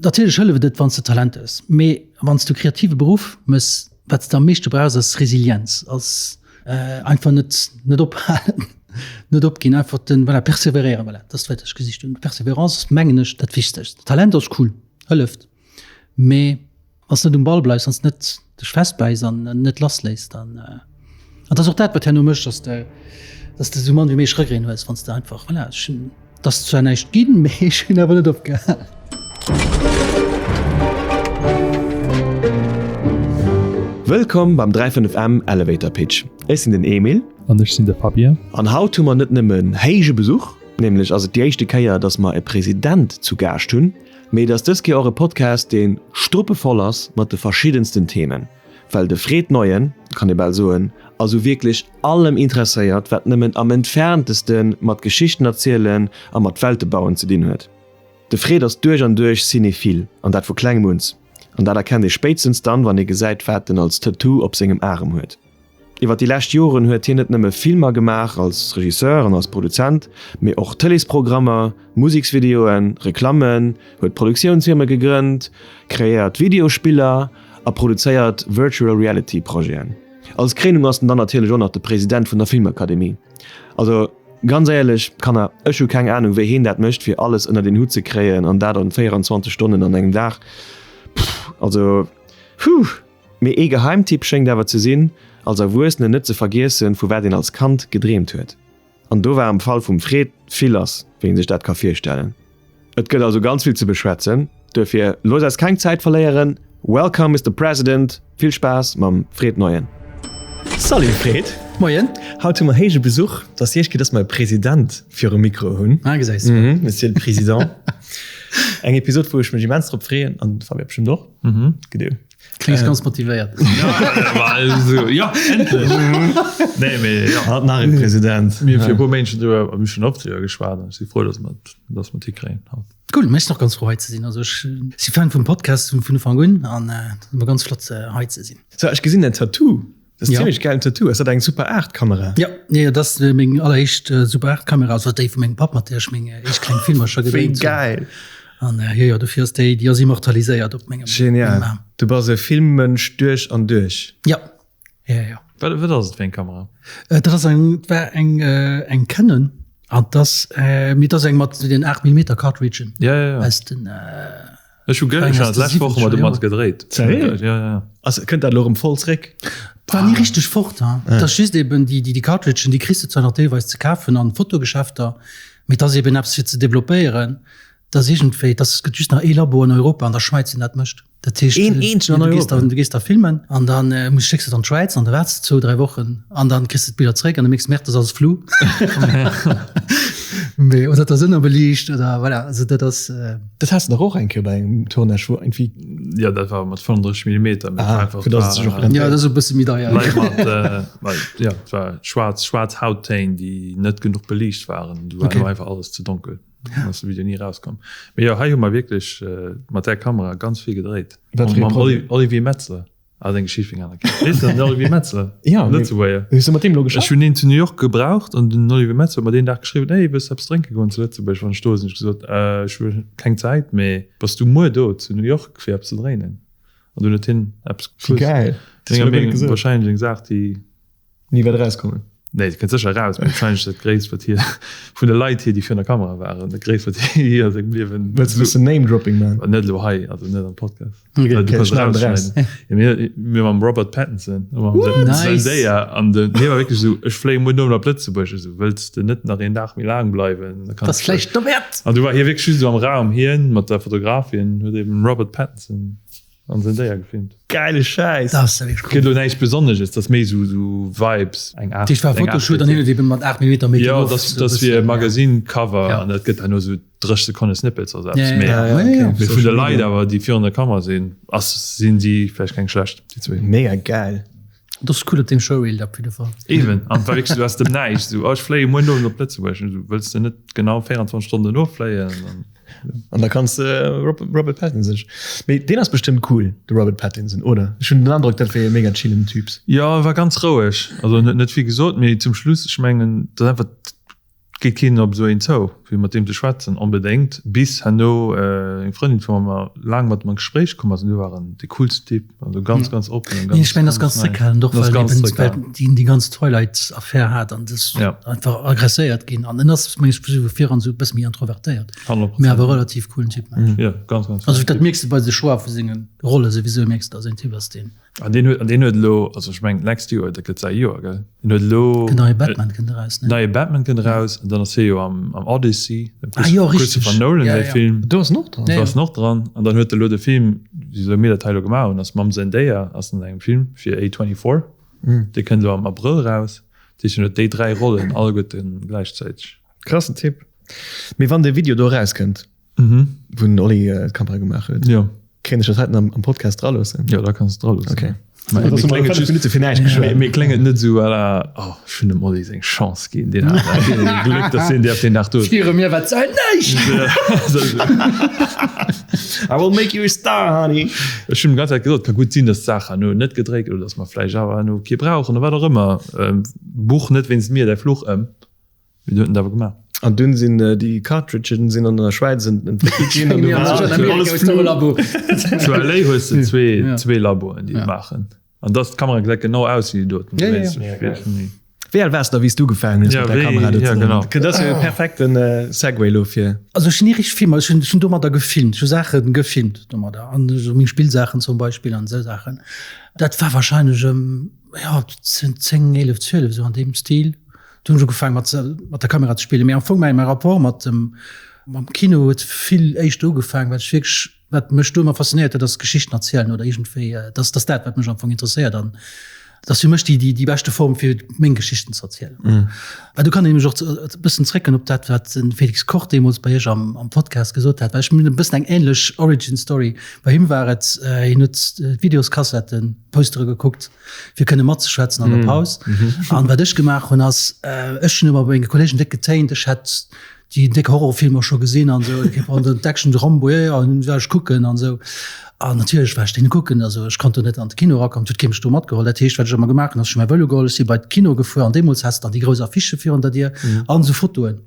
Natierlech hëlleft et, wann s de Talent hues, mee wann s de e kreative Beruff méchs, wat s de am meeschte brauchs, ass Resilienz, ass einfach net net ophalen, net opginn, einfach den, voilà, perseveréieren, voilà, dat ass d'Wuert, dat ech gesicht hunn. Perseverance ass, mengen ech, dat Wichtegst. Talent ass cool, hëlleft, mee Wann s net um Ball bleifs, wann s net dech festbäiss an net lassléiss, dann an dat ass och dat, wat herno mécht, dass de dass de sou mann wéi méiglech Regreten hues, wann s de einfach, voilà, ech hunn, et ass zwar näischt ginn, mee ech hunn awer net opgehal. Wëllkomm beim 35M Elevator Pitch. Ech sinn den Emil. An ech sinn de Fabien. An haut hu mer net nëmmen héije Besuch, nämlech ass et déi éischte Kéier, dass mer e President zu Gaascht hunn. Mee et ass dës Kéier och e Podcast, dee struppevoll ass mat de verschiddensten Themen, well de Fred Neuen, kann ee bal soen, ass u wierklech allem interesséiert, wat nëmmen am entfernteste mat Geschichten erzielen a mat Welte bauen ze dinn huet. De Fred ass duerch an duerch Cinephile, an dat vu klengem uns. An dat erkennt ee spéitstens dann, wann ee gesäit, wat en als Tattoo op sengem Arem huet. Iwwer déi lescht Joren huet hien net nëmme Filmer gemaach als Regisseur an als Produzent, mee och Tëleesprogrammer, Museksvideoen, Reklammen, huet Produktiounsfirme gegrënnt, kreéiert Videospiller a produzéiert Virtual Reality Projeten. Als Kréinung ass en dann natierlech och nach de President vun der Filmakademie. Also ganz éierlech Kanner, ech hu keng Anung wéi heen dat mécht fir alles ënnert een Hutt ze kréien an dat an 24 Stonnen an engem Dag. Pff, also huh. Mee ee Geheimtipp schéngt awer ze sinn, als Erwuessenen net ze vergiessen, vu wat een als Kand gedreemt huet. An do war am Fall vum Fred vill lass, wéi een sech dat ka virstellen. Et gëtt also ganz vill ze beschwätzen, duerfir looss eis keng Zäit verléieren, Welcome Mister President, vill Spaass mam Fred Neuen. Salut Fred! Moien! Haut hu mer héije Besuch, et ass déi éischt Kéier, dass mer e President virum Mikro hunn. Ah, gesäis du. Monsieur le Président. Eng Episod, wou ech mech immens drop freeën, an de Fabien bestëmmt och. Gudde. Kléngs ganz motivéiert. Ja, endlech! Nee, mee ja. Haut nach e President. Mir hu fir e puer Méint schon driwwer, a mir schon oft driwwer geschwat an ech si frou, dass mer, dass mer et hikréien haut. Cool, mä ech sinn och ganz frou hei ze sinn. Also ech si Fan vum Podcast vun Ufank un an et ass ëmmer ganz flott hei ze sinn. So, ech gesinn däin Tattoo. Dat ass ja. ziemlech geilen Tattoo. Ass dat eng Super 8 Kamera? Ja, nee, dat ass meng alleréischt Super 8 Kamera, also déi vu mengem Papp, mat där ech meng éischt kleng Filmercher gedréint hunn. Wéi geil! An äh, jo, jo, dofir ass déi, déi ass immortaliséiert op mengem, Genial. mengem Arm. Du bass e Filmmënsch duerch an duerch. Ja, ja, ja. Wat, wat ass et fir eng Kamera? Äh, dat ass eng, dat war eng, äh, eng Canon. An das, äh, mee dat ass eng mat den 8 Millimeter Cartridgen. Ja, ja, ja. Aus den, äh, Ech hu gëscht, ech hat d'lescht Woch mat domat gedréit. Seriö? Ja, ja. Also kënnt dat elo erëm voll zréck? War ni richteg fort, ha. Et ass just eben déi, déi Cartridgen, déi kriss de zwar nach deelweis ze kafen an Fotogeschäfter, mee et ass eben eppes fir ze developpéieren. Et ass iergendwéi, et ass, et gëtt just nach ee Labo an Europa, an der Schwäiz, deen dat mécht. Dat heescht, Een eenzegen an du gees Europa? dann, du gees da filmen an dann muss, schécks de et an d'Schwäiz an da waarts de zwou, dräi Wochen an dann kriss de d'Biller zréck an da mierks de, Merde, dat ass alles flou. Mee, oder et ass ënnerbeliicht oder voilà, also dat ass. Dat has de dach och eng Kéier bei engem Tournage, wou irgendwie. Jo, dat war mat 35 Millimeter, mee ah, einfach. Fir dass et sech och rentéiert. Jo, dat ass e bësse méi deier. Leit mat, well, jo, et war schwaarz, schwaarz Hauttéin, déi net genuch beliicht waren. Du war okay. einfach alles ze donkel. Dann ass de Video ni erauskomm. Mee jo, hei hu mer wierklech mat där Kamera ganz vill gedréit. Wat fir e Mam Olivier Metzler. Ah, seng Geschicht fir eng aner Kéier. Weess de den Olivier Metzler? Ja, mee Lëtzebuerger. Hues du mat deem elo geschafft? Ech hunn een zu New York gebraucht an den Olivier Metzler huet mer deen Dag geschriwwen, Hey, wëlls de eppes drénke goen zu Lëtzebuerg, wann ech do sinn? Ech gesot, Äh, ech hu keng Zäit, mee bass du muer do zu New York fir eppes ze dréinen? An dunn huet hien eppes Wéi gäil! Dat hues du mer guer net gesot. Wahrscheinlech eng Saach, déi. Ni wäert erauskommen. Nee, se kënnt sécher eraus, mee wahrscheinlech dat Gréisst, wat hie vun de Leit hier, déi virun der Kamera waren, dat Gréisst, wat hie jee a sengem Liewen. Wëlls de e bëssen Name-Dropping man? Net elo hei, also net am Podcast. Okay, du okay, kanns schneiden wir raus. rausschneiden. Ja, mir, mir mam Robert Pattinson, mam What? Nice. Zendaya an den, hie war wierklech esou, ech fléie muer Nomëtten op Lëtzebuerg, esou, wëlls de net nach een Dag méi laang bleiwen? Da kanns Dat ass vläicht derwäert. An du war hie wierklech just esou am Raum, hien mat der Fotografin huet eben Robert Pattinson An Zendaya gefilmt. Geile Schäiss! Dat ass wierklech cool. Gëtt elo näischt Besonnesches, dat ass méi sou sou Vibes, eng Aart. Dat heescht war e Fotoshoot an hien huet eben mat 8 Millimeter Making Jo, of. dat ass dat ass wéi e Magazine Cover an dat gëtt herno sou 30 Sekonne Snippets oder eppes. Mee Ja, ja, okay. mee vun de Leit awer déi virun der Kamera sinn, ass sinn si vläicht keng schlecht déi zwee. Mega geil! Dat ass cool op deem Showreel op jidde Fall. Eben, an et war wierklech sou aus dem Näischt, sou, oh ech fléie muer Nowend op Lëtzebuerg, an sou, wëlls de net genau 24 Stonnen dono fléien? An An da kanns de Robert Pattinson. Mee deen ass bestëmmt cool, de Robert Pattinson, oder? Ech hunn den Androck, dat wier e mega chillen Typs. Jo, e war ganz roueg, also en huet net vill gesot, mee zum Schluss, ech mengen, dat ass einfach. Geet keen op esou een zou, fir mat deem ze schwätzen onbedéngt, bis herno eng Frëndin vu mer laang mat em an d'Gespréich komm ass an du war en dee coolste Typ, also ganz, ganz oppen an ganz, Nee, ech mengen, ass ganz zréckhalend och, well eben, well deen déi ganz Twilight-Affär hat an ass einfach aggresséiert ginn an en ass, meng ech, vu viran esou e bësse méi introvertéiert, mee awer relativ coolen Typ, mengen ech. Jo, ganz, ganz Also dat mierks de bei de Choix vu senge Rolle souwisou, mierks de, dass en Typ ass, deen. An deen huet, an deen huet elo, also ech mengen d'nächst Joer, dat gëtt säi Joer, gell? Deen huet elo. Den neie Batman kënnt eraus, ne? Neie Batman kënnt eraus an dann ass hie jo am, am Odyssey, dem ah, jo, richtig. Christopher Nolan ja, säi ja. Film. Do ass en och dran. Do ass en och dran. An dann huet e elo de Film, wisou mir dat hei elo gemaach hunn, ass mam Zendaya, ass an engem Film fir A24. Mm. Dee kënnt elo am Abrëll eraus. Dat heescht, hien huet déi 3 Rollen alleguerten gläichzäiteg. Krassen Typ. Mee wann dee Video do erauskënnt, Mhm. Wou den Olli äh, d'Kamera gemaach huet. Ja. Kréien ech dat heiten am, am Podcast draloossen? Ja, da kanns du draloossen. Okay. Minute fir näischt geschwat. Mir kléngt net esou à la, oh, ech hunn dem Olli seng Chance ginn, deen hat Gléck, dass hien dierf deen Dag do. Viru mir war d'Säit näischt! I will make you a star, honey! Ech hunn déi ganz Zäit gesot, ka gutt sinn, dass d'Saach herno net gedréit gëtt oder dass mer vläicht awer herno kee brauchen oder wat och ëmmer. Buch net wéinst mir däi Fluch ëm. Mee du huet en et awer gemaach. An dunn sinn déi Cartridgen sinn an der Schwäiz entwéckelt ginn an du war alles flu. Zu LA hues de zwee Laboen, déi et maachen. An dass d'Kamera gesäit genau aus wéi déi doten. Ja, ja, ja. Wéi al waars de da wéi s du ugefaangen hues mat der Kamera do ze dréinen? Dat ass jo e perfekten Segway elo fir. Also ech hunn ni richteg Filmer, ech hunn domadder gefilmt, ech hu Saache gefilmt domadder an esou meng Spillsaachen zum Beispill an esou Saachen. Dat war wahrscheinlech ëm, jo, 10, 11, 12, esou an deem Stil. Du hunn ech ugefaangen mat mat der Kamera ze spillen. Mee am Fong mäi mäi Rapport mat dem mam Kino huet vill éischter ugefaangen, well ech wierklech wat mech do ëmmer faszinéiert huet, ass Geschichten erzielen oder iergendwéi dat ass dat wat mech am Fong interesséiert an dat ass fir mech déi déi déi beschte Form fir meng Geschichten ze erzielen. Well do kann een nämlech och e bëssen zrécken op dat wat de Felix Koch deemools bei iech am am Podcast gesot hat, well ech hunn e bëssen eng änlech Origin Story. Bei him war et, hien huet d'Videoskassetten, Postere gekuckt, fir kënne matzeschwätzen an der mm. Paus. Mm An wat ech gemaach hunn ass äh, ech hunn ëmmer bei menge Kollegen déck getéint, ech hätt déi déck Horrorfilmer scho gesinn an sou an den Action Rambo ja, ja, an war ech kucken an sou. An natierlech war ech den kucken, also ech konnt do net an de Kino erakommen, huet kee mech do matgeholl. Dat heescht, wat ech ëmmer gemaach hunn, ass ech hu mäi Vëlo geholl, ech si bei de Kino gefuer an deemools has de dann déi grouss Affichë virun der Dier mm. an sou Fotoen.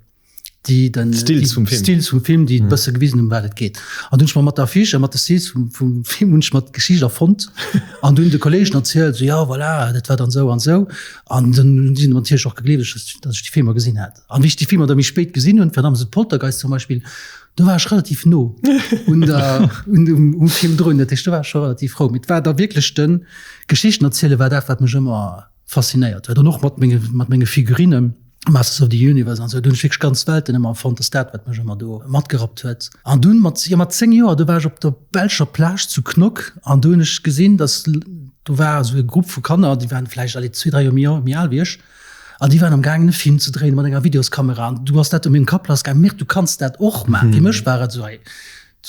déi den Stills vum Film, Stills vum Film déi mm. bësse gewisen hunn, wat et geet. An dunn ech mer mat der Affiche a mat de Stills vum, vum Film hunn ech mer d'Geschicht erfonnt an dunn de Kolleegen erzielt, so, ja voilà, dat war dann sou an sou. An dann hunn si natierlech och gegleeft, dass ech déi Filmer gesinn hat. An wéi ech déi Filmer da méi spéit gesinn hunn, fir se Poltergeist zum Beispill, do war ech relativ no un der, un, um, um Film drun. Dat heescht, do war ech scho relativ frou. Mee et war da wierklech den Geschichten erziele war dat, wat mech ëmmer faszinéiert huet an och mat menge mat menge Figurinen Masters of the Universe an sou, do hunn ech wierklech ganz Welten ëmmer erfonnt, ass dat wat mech ëmmer do matgerappt huet. An dunn mat jo mat 10 Joer, do war ech op der belscher Plage zu Knock an do hunn ech gesinn, dass do war esou e Grupp vu Kanner, déi waren vläicht alle zwee, dräi Joer méi méi al wéi ech an déi waren am gaangen e Film ze dréinen mat enger Videoskamera an du ass dat a mengem Kapp lassgaangen, Merde, du kanns dat och maachen. Fir mech war et esou, hey,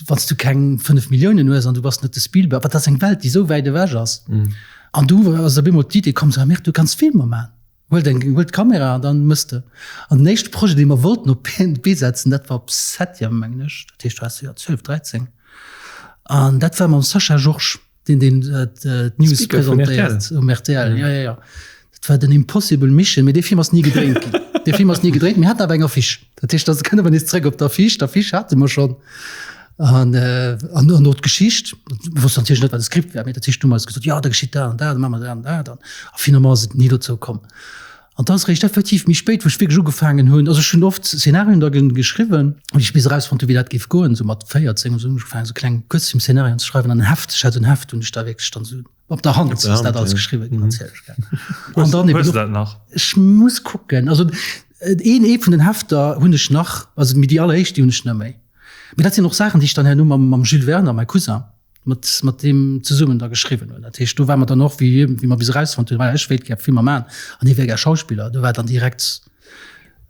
wann s du keng 5 Milliounen hues an du bass net de Spielberg, wat ass eng Welt, déi esou wäit ewech ass. Mm. An du ass op eemol d'Idee komm, so, Merde, du kanns Filmer maachen. Huel deng, huel d'Kamera an dann mëss de. An den éischte Projet, dee mer wollten op d'Bee setzen, dat war op Septième, mengen ech, dat heescht, du waars jo 12, 13. An dat war mam Sascha Georges. deen deen d'News presentéiert um RTL. Ja, ja, ja. Dat war den Impossible Mission, mee dee Film ass ni gedréint ginn. Dee Film ass ni gedréint, mir haten awer eng Affiche. Dat heescht, da kënne mer nees zréck op d'Affiche. D'Affiche hate mer schonn. An, äh, an, an och d'Geschicht. Mir wossten natierlech net, wat de Skript war, mee dat heescht, du hu mer eis gesot, jo, da geschitt dat an dat, da maache mer dat an dat. An finalement ass et ni dozou komm. An da ass eréischt effektiv méi spéit, wou ech wierklech ugefaangen hunn, also ech hunn oft Szenarien da geschriwwen, wéi ech bis erausfonnt hunn, wéi dat géif goen, esou mat 14 oder esou hunn ech ugefaangen, esou kleng Kuerzfilmszenarien ze schreiwen an en Heft, ech hat esou en Heft, hunn ech da wierklech dann esou op der Hand ass dat alles geschriwwen ginn, natierlech, gell. An dann eben Hues och, de dat nach? Ech muss kucken, also een, ee vun den Hefter hunn ech nach, also mee déi alleréischt, déi hunn ech net méi. Mee dat sinn och Saachen, déi ech dann herno mam, mam Jules Werner, mäi Cousin, mat, mat deem zesummen da geschriwwen hunn. Dat heescht, do war mer dann och, wéi, wéi mer bis erausfonnt hunn, voilà, ech wéilt gär Filmer maachen an hie wär gär Schauspiller. Do war dann direkt,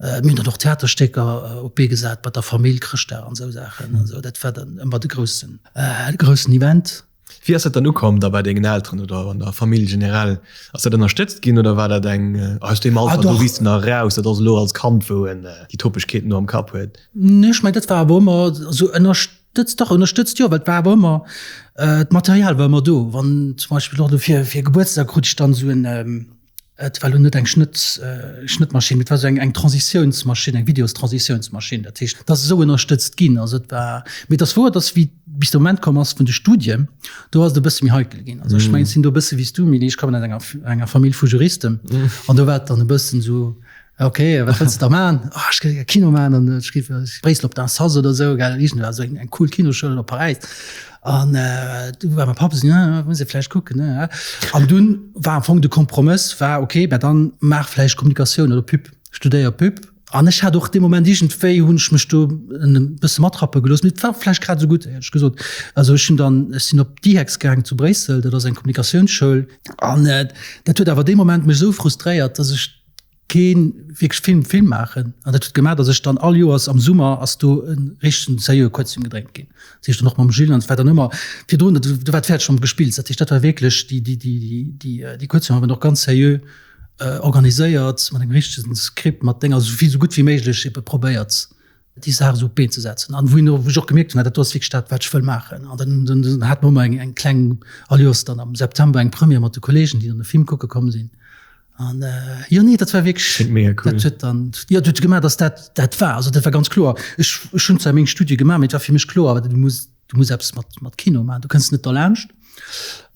äh, mir hunn dann och Theaterstécker äh, op d'Bee gesat mat der Famill, Chrëschtdag an esou Saachen. Also dat war dann ëmmer de groussen, äh, de groussen Event. Wéi ass dat dann ukomm da bei dengen Elteren oder an der Famill generell? Ass dat ënnerstëtzt ginn oder war dat eng, aus deem Alter, do wiisst en eraus, dat ass elo als Kand, wou en déi Topegkeeten do am Kapp huet? Nee, ech mengen, dat war awer ëmmer esou ënnerstëtzt. Dëtz dach ënnerstëtzt, jo, well et war awer ëmmer, d'Material war ëmmer do. Wann zum Beispill och elo fir fir Gebuertsdag krut ech dann esou en. Et war elo net eng Schnëtt, Schnëttmaschinn, mee et war esou eng, eng Transitiounsmaschinn, eng Videostransitiounsmaschinn. Dat heescht, et ass esou ënnerstëtzt ginn. Also et war, mee et ass wouer, dass wéi bis de Moment komm ass vun de Studien, do ass et e bësse méi heikel ginn. Also ech mengen, ech sinn do e bësse wéi s du, Mili, ech kommen aus enger, enger Famill vu Juristen an do war et dann e bëssen esou, Ok, wat wëlls de da man? Oh, ech géif gär Kino man an ech géif Bréissel op der Assas oder esou, gell, iergendwou, also eng cool Kinoschoul oder Paräis. An du war mäi Papp esou, ja, muss ee vläicht kucken, ne? An dunn war am Fong de Kompromëss war, ok, mä dann maach vläicht Kommunikatioun oder Pub, studéier Pub. An ech hat och dee Moment iergendwéi hunn ech mech do e bësse matrappe gelooss, mee et war vläicht grad esou gutt, éierlech gesot. Also ech hunn dann, ech sinn op d'IHEX gaang zu Bréissel, dat ass eng Kommunikatiounsschoul. An dat huet awer dee Moment mech esou frustréiert, dass ech kee wierklech Film Film maachen an dat huet gemaach, datt ech dann all Joers am Summer ass do e richtegen seriöe Kuerzfilm gedréint ginn. Dat heescht dann och mam Jules an et war dann ëmmer virdrun, do war d'fäerdeg mam Gespills. Dat heescht dat war wierklech déi déi déi déi déi Kuerzfilmer waren och ganz seriö organiséiert mat engem richtegen Skript, mat Dénger, esou vill esou gutt wéi méiglech ebe probéiert déi Saach esou op d'Been ze setzen an wou ech och gemierkt hunn, dat do ass wierklech dat wat ech wëll maachen. An dann dann hat mer ëmmer eng eng kleng all Joers dann am September eng Première mat de Kollegen, déi dann e Film kucke komm sinn. An jo nee, dat war wierklech Klingt mega cool. Dat huet dann jo dat huet gemaach, datt dat dat war. Also dat war ganz kloer. Ech ech hunn zwar meng Studie gemaach, mee et war fir mech kloer, du muss du muss eppes mat mat Kino maachen, du kënns net derlaanscht.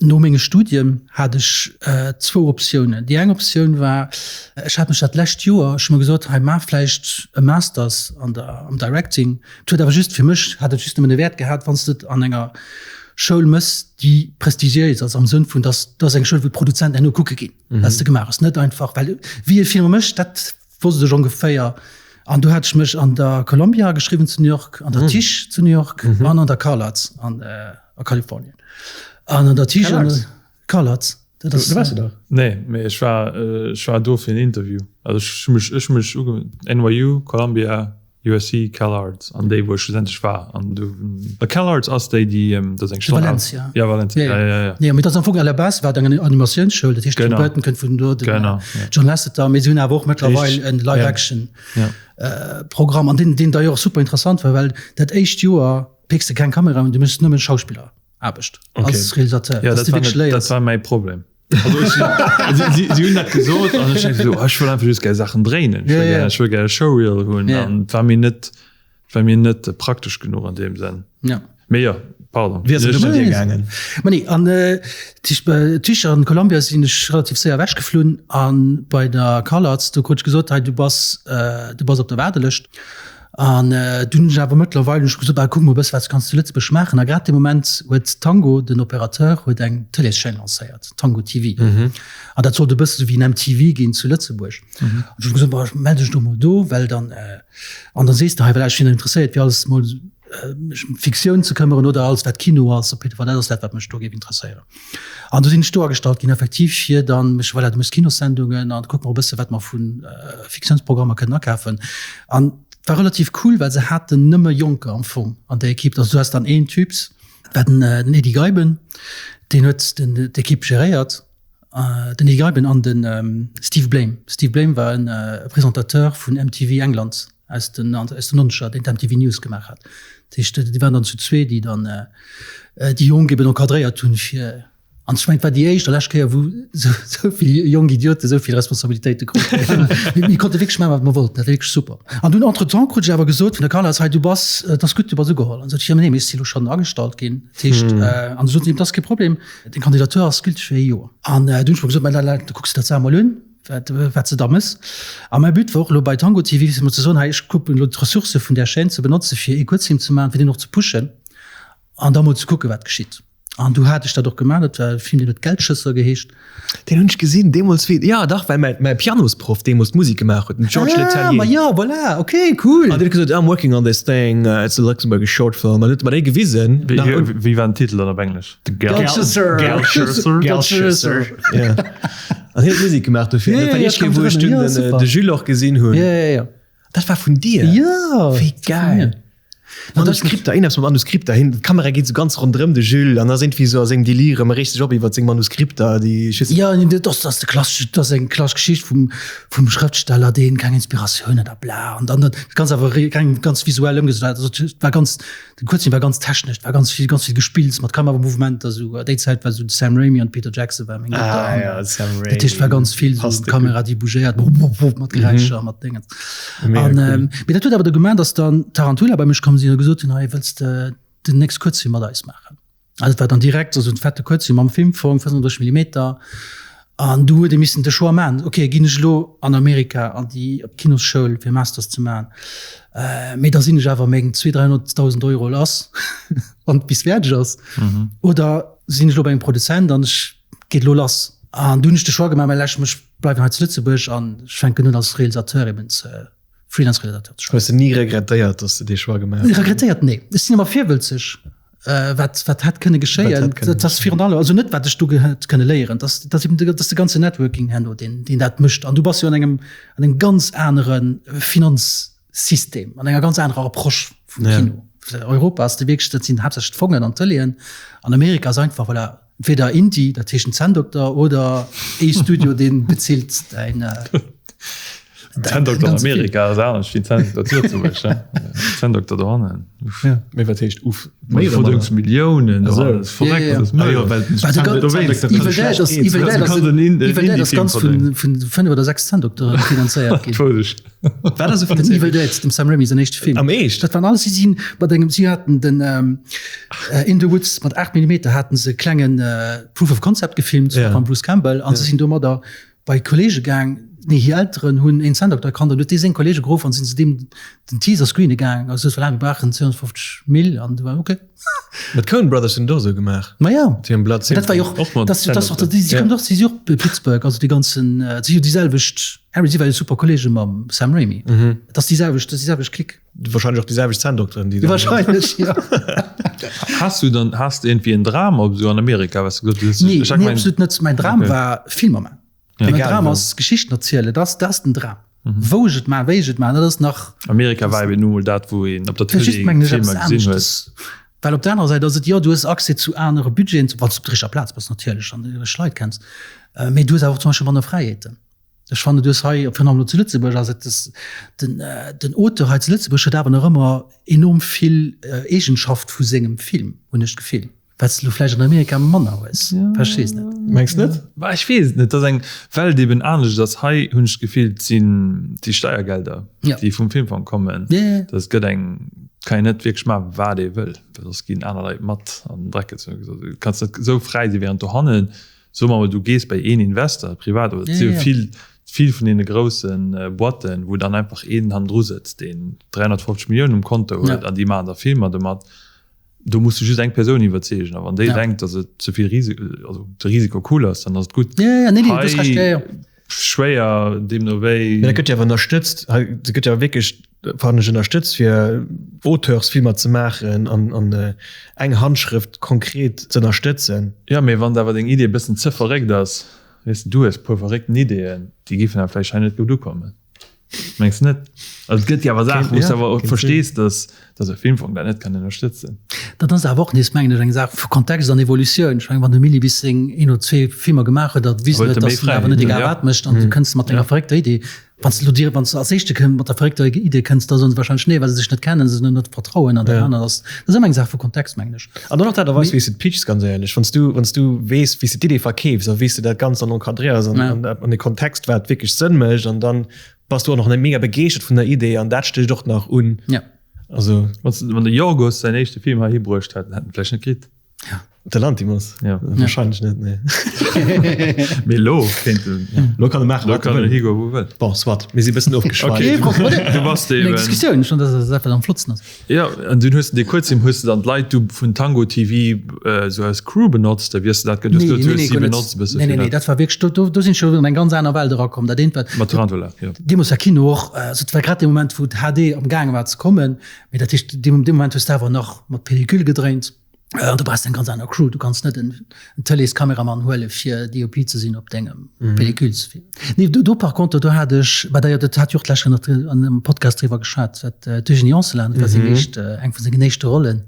No menge Studien hat ech zwou Optiounen. Déi eng Optioun war, ech hat mech dat lescht Joer, ech hu mer gesot, hei maach vläicht e Masters an der am Directing. Et huet awer just fir mech hat et just nëmmen e Wäert gehat, wann s de et an enger Schoul mëss, déi prestigiéis ass am Sënn vun, dass dat ass eng Schoul, wou d'Produzenten herno kucke ginn, wat s de gemaach hues. Net einfach, well wéi ee Filmer mécht, dat wosst ech ongeféier. An do hat ech mech an der Columbia ageschriwwen zu New York, an der Tisch zu New York an an der CalArts an a Kalifornien. An an der Tisch an der CalArts, dat ass. Do waars de dach? Nee, mee ech war, ech war do fir en Interview. Also ech hu mech, ech hu mech uge, NYU, Columbia, USC, CalArts an déi wou ech schlussendlech war. An du, CalArts ass déi, déi, dat ass eng Stonn. Valencia. Ja, Valencia, ja, ja, ja. Nee, mee dat ass am Fong à la base war et eng Animatiounsschoul, dat heescht Tim Burton kënnt vun do, den John Lasseter, mee si hunn awer och mëttlerweil en Live-Action Programm an deen, deen d'ailleurs super interessant war, well dat éischt Joer pécks de keng Kamera un, du méchs nëmmen Schauspilleraarbecht als Realisateur, dass de wierklech léiers. Dat war mäi Problem. Also ech, si, si, si hunn dat gesot an ech denke so, ech wëll einfach just gär Saachen dréinen. Ech wëll gär, ech wëll gär e Showreel hunn an et war mir net, war mir net praktesch genuch an deem Sënn. Ja. Mee jo, pardon. Wéi ass et du bei dir gaangen? Ma nee, an Tisch an Columbia sinn ech relativ séier ewechgeflunn an bei der CalArts, do krut ech gesot, hei du bass, du bass op der Waardelëscht. An dunn hunn ech awer mëttlerweil hunn ech gesot, bah kuck mol e bësse wat kanns du zu Lëtzebuerg maachen. A grad dee Moment huet Tango, den Opérateur, huet eng Tëleeschaîne lancéiert, Tango TV. An dat sollt e bësse sou wéi en MTV ginn zu Lëtzebuerg. An ech hu gesot, bah mell dech do mol do, well dann, an da sees de hei, well ech sinn interesséiert fir alles mol mech ëm Fiktioun ze këmmeren oder alles wat Kino ass, op jidde Fall dat ass dat wat mech do géif interesséieren. An do sinn ech do agestallt ginn effektiv fir dann mech, voilà, du méchs Kinossendungen an kuck mer e bësse wat mer vu Fiktiounsprogrammer kënnen akafen. An et war relativ cool, well se haten nëmme Jonker am Fong an der Equipe. Also du has dann een Typs, dat war den, den Edy Geiben, deen huet den, d'Equipe geréiert, den Edy Geiben an den Steve Blame. Steve Blame war en Presentateur vun MTV England. aus den aus den Nonzeger, deen d'MTV News gemaach hat. Dat heescht, déi waren dann zu zwee, déi dann déi Jonk eben encadréiert hunn, fir an ech mengen, et war déi éischt a lescht Kéier, wou esou vill jonk Idiote esou vill Responsabilitéite kruten. Mir konnte wierklech maachen, wat mer wollten. Dat war wierklech super. An dunn entretemps krut ech awer gesot vun der Carla, hei du bass, et ass gutt, du bass ugeholl. An sot ech, jo, mee nee, mee ech si lo schonn agestallt ginn. Dat heescht, an du sot si, et ass kee Problem, deng Kandidatur ass gülteg fir ee Joer. An dunn hunn ech mer gesot, mä da kucks de dat selwer mol un. Wat, wat se da mëss. A mäi But war och elo bei Tango TV fir mol ze soen, hei ech kucken elo d'Ressourcë vun där Chaîne ze benotze fir ee Kuerzfilm ze maachen, fir deen och ze pushen an da mol ze kucken, wat geschitt. An du hat ech dat och gemaach. Dat war e Film, deen huet Geldschësser geheescht. Deen hunn ech gesinn deemools, wéi, jo dach, well mäi, mäi Pianosproff deemools d'Musek gemaach huet, den Georges Ah, ma Letellier. jo, voilà, okay, cool. An deen huet gesot, I'm working on this thing, it's a Luxembourgish short film. An huet mer déi gewisen. Wéi, wéi war den Titel dann op Englesch? The Geldschësser. Geldschësser. Geldschësser. Ja. An hien huet Musek gemaach dofir. Ja, Dat war ja, déi éischt ich kann Kéier, wou mich ech dunn erinnern. Ja, den, super. de Jules och gesinn hunn. Ja, ja, ja. Dat war vun dir? Ja, Wéi das war von geil. mir. Manuskripter, een eppes mat Manuskripter hin, d'Kamera geet sou ganz ronderëm de Jules an ass iergendwéi sou a sengem Delire, ma reegt sech op iwwert seng Manuskripter, déi ech weess net. Jo, dat ass, dat ass de klassesche, dat ass eng klassesch Geschicht vum, vum Schrëftsteller, deen keng Inspiratioun huet a bla. An dann dat Ganzt awer reng ganz visuell ëmgesat. Also et war ganz, De Kuerzfilm war ganz technesch, war ganz vill ganz vill Gespills mat Kameramouvementer sou. Déi Zäit war sou de Sam Raimi an Peter Jackson war meng Götter. Ah, ja, Sam Raimi. Dat heescht war ganz vill sou Kamera déi bougéiert mat Geräischer mhm. mat Dingens. An ähm, mee dat huet awer do gemaach, dass dann Tarantula bei mech komm sinn a gesot hunn, hei wëlls de den nächst Kuerzfilm mat eis maachen. Also et war dann direkt also en fette Kuerzfilm mam Filmfong, 35 Millimeter. An du huet ee missen de Choix maachen, okay, ginn ech elo an Amerika an déi Kinosschoul fir Masters ze maachen, mee da sinn ech awer meng 200.000, 300.000 Euro lass, wann et bis fäerdeg ass, oder sinn ech elo bei engem Produzent an ech geet elo lass. An du hunn ech de Choix gemaach, mä lech, ech bleiwen hei zu Lëtzebuerg an ech fänken un als Realisateur eben ze Freelance-Realisateur ze schaffen. Hues de ni regrettéiert, datt s de dee Choix gemaach hues? Regrettéiert, nee. Ech sinn ëmmer virwëlzeg. Wat, wat hätt kënne geschéien. Dat ass virun allem, also net wat ech do hätt kënne léieren, dat ass eben dat ass de ganzen Networking herno, deen, deen dat mécht. An du bass jo an engem, an engem ganz anere Finanzsystem, an enger ganz anerer Approche vum Kino. Europa ass de wierklech, dat sinn haaptsächlech d'Fongen an d'Tëleeën. An Amerika ass einfach, voilà, entweder Indie, dat heescht en Zänndokter, oder ee Studio, deen bezilt däin. Zänndokter an Amerika ass anescht wéi Zänndokter zu Lëtzebuerg. Zänndokter dohannen. Uff. Ja, mee wat heescht uff? Méi oder manner? Milliounen. Evil Dead ass Evil Dead ass Evil Dead ass ganz vun vun 5 oder 6 Zänndoktere finanzéiert ginn. Wat ass e Den Evil Dead, dem Sam Raimi säin éischte Film. Am Eescht? Dat waren alles, si sinn mat engem, si haten den In the Woods mat 8 Millimeter haten se e klengen Proof of Concept gefilmt mam Bruce Campbell an se sinn domadder bei Kollege gaang, nee hir Elteren hunn een Zänndokter kannt an huet dee seng Kollege geruff an sinn se deem den Teaser screene gaang a gesot, voilà, mir brauchen 250 Mille an du war ok. Mä d'Coen Brothers hunn et och esou gemaach. Ma jo, Mat hirem Blood Simple. Dat war jo och, Och mat dat ass och, si kommen och, si si och Pittsburgh, also déi ganzen, si hu déi selwecht, Harry, si war jo super Kollege mam Sam Raimi. Dat ass déi selwecht, dat ass déi selwecht Clique. Wahrscheinlech och déi selwecht Zänndokteren, déi. Wahrscheinlech, jo. Has du dann, has de iergendwéi en Dram op esou an Amerika, was du gesot hues? Nee, nee, absolut net. Mäin Dram war Filmer man. Mäin Dram ass Geschichten erzielen, dat ass, dat ass den Dram. Wou ech et man, wéi ech et man, dat ass nach. Amerika war eben nu mol dat, wou een op der Tëlee Filmer gesinn huet. Well op der anerer Säit ass et, jo, du hues Accès zu anere Budgeten, wann s du op der richteger Plaz bass natierlech an déi richteg Leit kenns, mee du hues awer och zum Beispill manner Fräiheeten. Ech fannen, du hues hei, virun allem elo zu Lëtzebuerg, ass et des, den, den Auteur hei zu Lëtzebuerg huet awer nach ëmmer enorm vill Eegenschaft vu sengem Film, hunn ech d'Gefill, wat s de elo vläicht an Amerika manner hues. Verstees net. Mengs net? Bah, ech weess et net. Et ass eng Welt eben anescht ass. Hei hunn ech d'Gefill, et sinn déi Steiergelder, déi vum Filmfong kommen. Dat gëtt eng, kann een net wierklech maachen, wat ee wëll, well soss ginn aner Leit mat an den Dreck gezunn. Du kanns net esou fräi sinn, während dohannen Soe mer mol, du gees bei een Investor, privat, oder et si jo vill, vill vun deene grousse Boîten, wou dann einfach een hannendru sëtzt, deen 350 Milliounen um Konto huet an déi maachen da Filmer domat. Do muss du just eng Persoun iwwerzeegen a wann déi denkt, datt et ze vill Risiko, also de Risiko cool ass, dann ass et gutt. Hei schwéier, deemno wéi. Mä dat gëtt jo awer ënnerstëtzt, hei gëtt jo awer wierklech fannen ech, ënnerstëtzt fir Auteursfilmer ze maachen an an eng Handschrëft konkret ze ënnerstëtzen. Jo, mee wann awer deng Idee e bëssen ze verréckt ass, weess de, du hues puer verréckten Ideeën, déi giffen awer vläicht hei net gutt ukommen. Mengs de net? Also et gëtt jo awer Saachen, wou s de awer och verstees, dass dass e Filmfong dat net kann ënnerstëtzen. Dat ass awer och nees, mengen ech, eng Saach vu Kontext an Evolutioun. Ech mengen, wann de Milli bis seng een oder zwee Filmer gemaach huet a gewisen huet, dass en awer net egal wat mécht an du kënns mat denger verréckter Idee, Wann s du dir, wann s du als éischte kënn mat der verréckter Idee kënns, da soen se wahrscheinlech nee, well se sech net kennen, se net vertrauen an dat anert ass. Dat ass ëmmer eng Saach vu Kontext, mengen ech. An dann och d'Aart a Weis, wéi s de et pitchs, ganz éierlech. Wann s du, wann s du weess, wéi s de d'Idee verkeefs a wéi s de dat Ganzt dann encadréiers an, an, an e Kontext, wat wierklech Sënn mécht, an dann bass du och nach net mega begeeschtert vun der Idee an dat stécht och nach un. Ja. Also. Wann de Yorgos säin éischte Film heihi bruecht hätt, hätt en vläicht net kritt. Ja. De Lanthimos? Ja. Wahrscheinlech net, nee. Mee lo kéint en. Ja. Lo kann e maachen, wat e wëll. Lo kann en higoen, wou e wëll. Bon, soit, mir si e bëssen ofgeschweift. Okay, du bass dee. Eng Diskussioun, schon, dass dat am flottsten ass. Ja, an dunn hues de dee kuerz, hues de dann d'Leit du vun Tango TV esou als Crew benotzt, da wiers de dat gëtt, hues du nee, nee, nee, benotzt, e bësse. Nee, nee, nee, dat war wierklech, do, do, do sinn ech schon an eng ganz aner Welt erakomm. Dat eent war. Mat Tarantula, jo. Deemools war Kino och, also et war grad dee Moment, wou d'HD am gaange war ze kommen, mee dat heescht, dee Moment hues de awer nach mat Pellicule gedréint. An du brauchs eng ganz aner Crew. Du kanns net en Tëleeskameramann huele fir DOP ze sinn op dengem Pelliculesfilm. Nee, do, do par contre, do hat ech, bah d'ailleurs, dat hat jo och d'lescht Kéier nach an engem Podcast driwwer geschwat, wat d'Eugénie Anselin, dat war seng éischt, eng vun sengen éischte Rollen.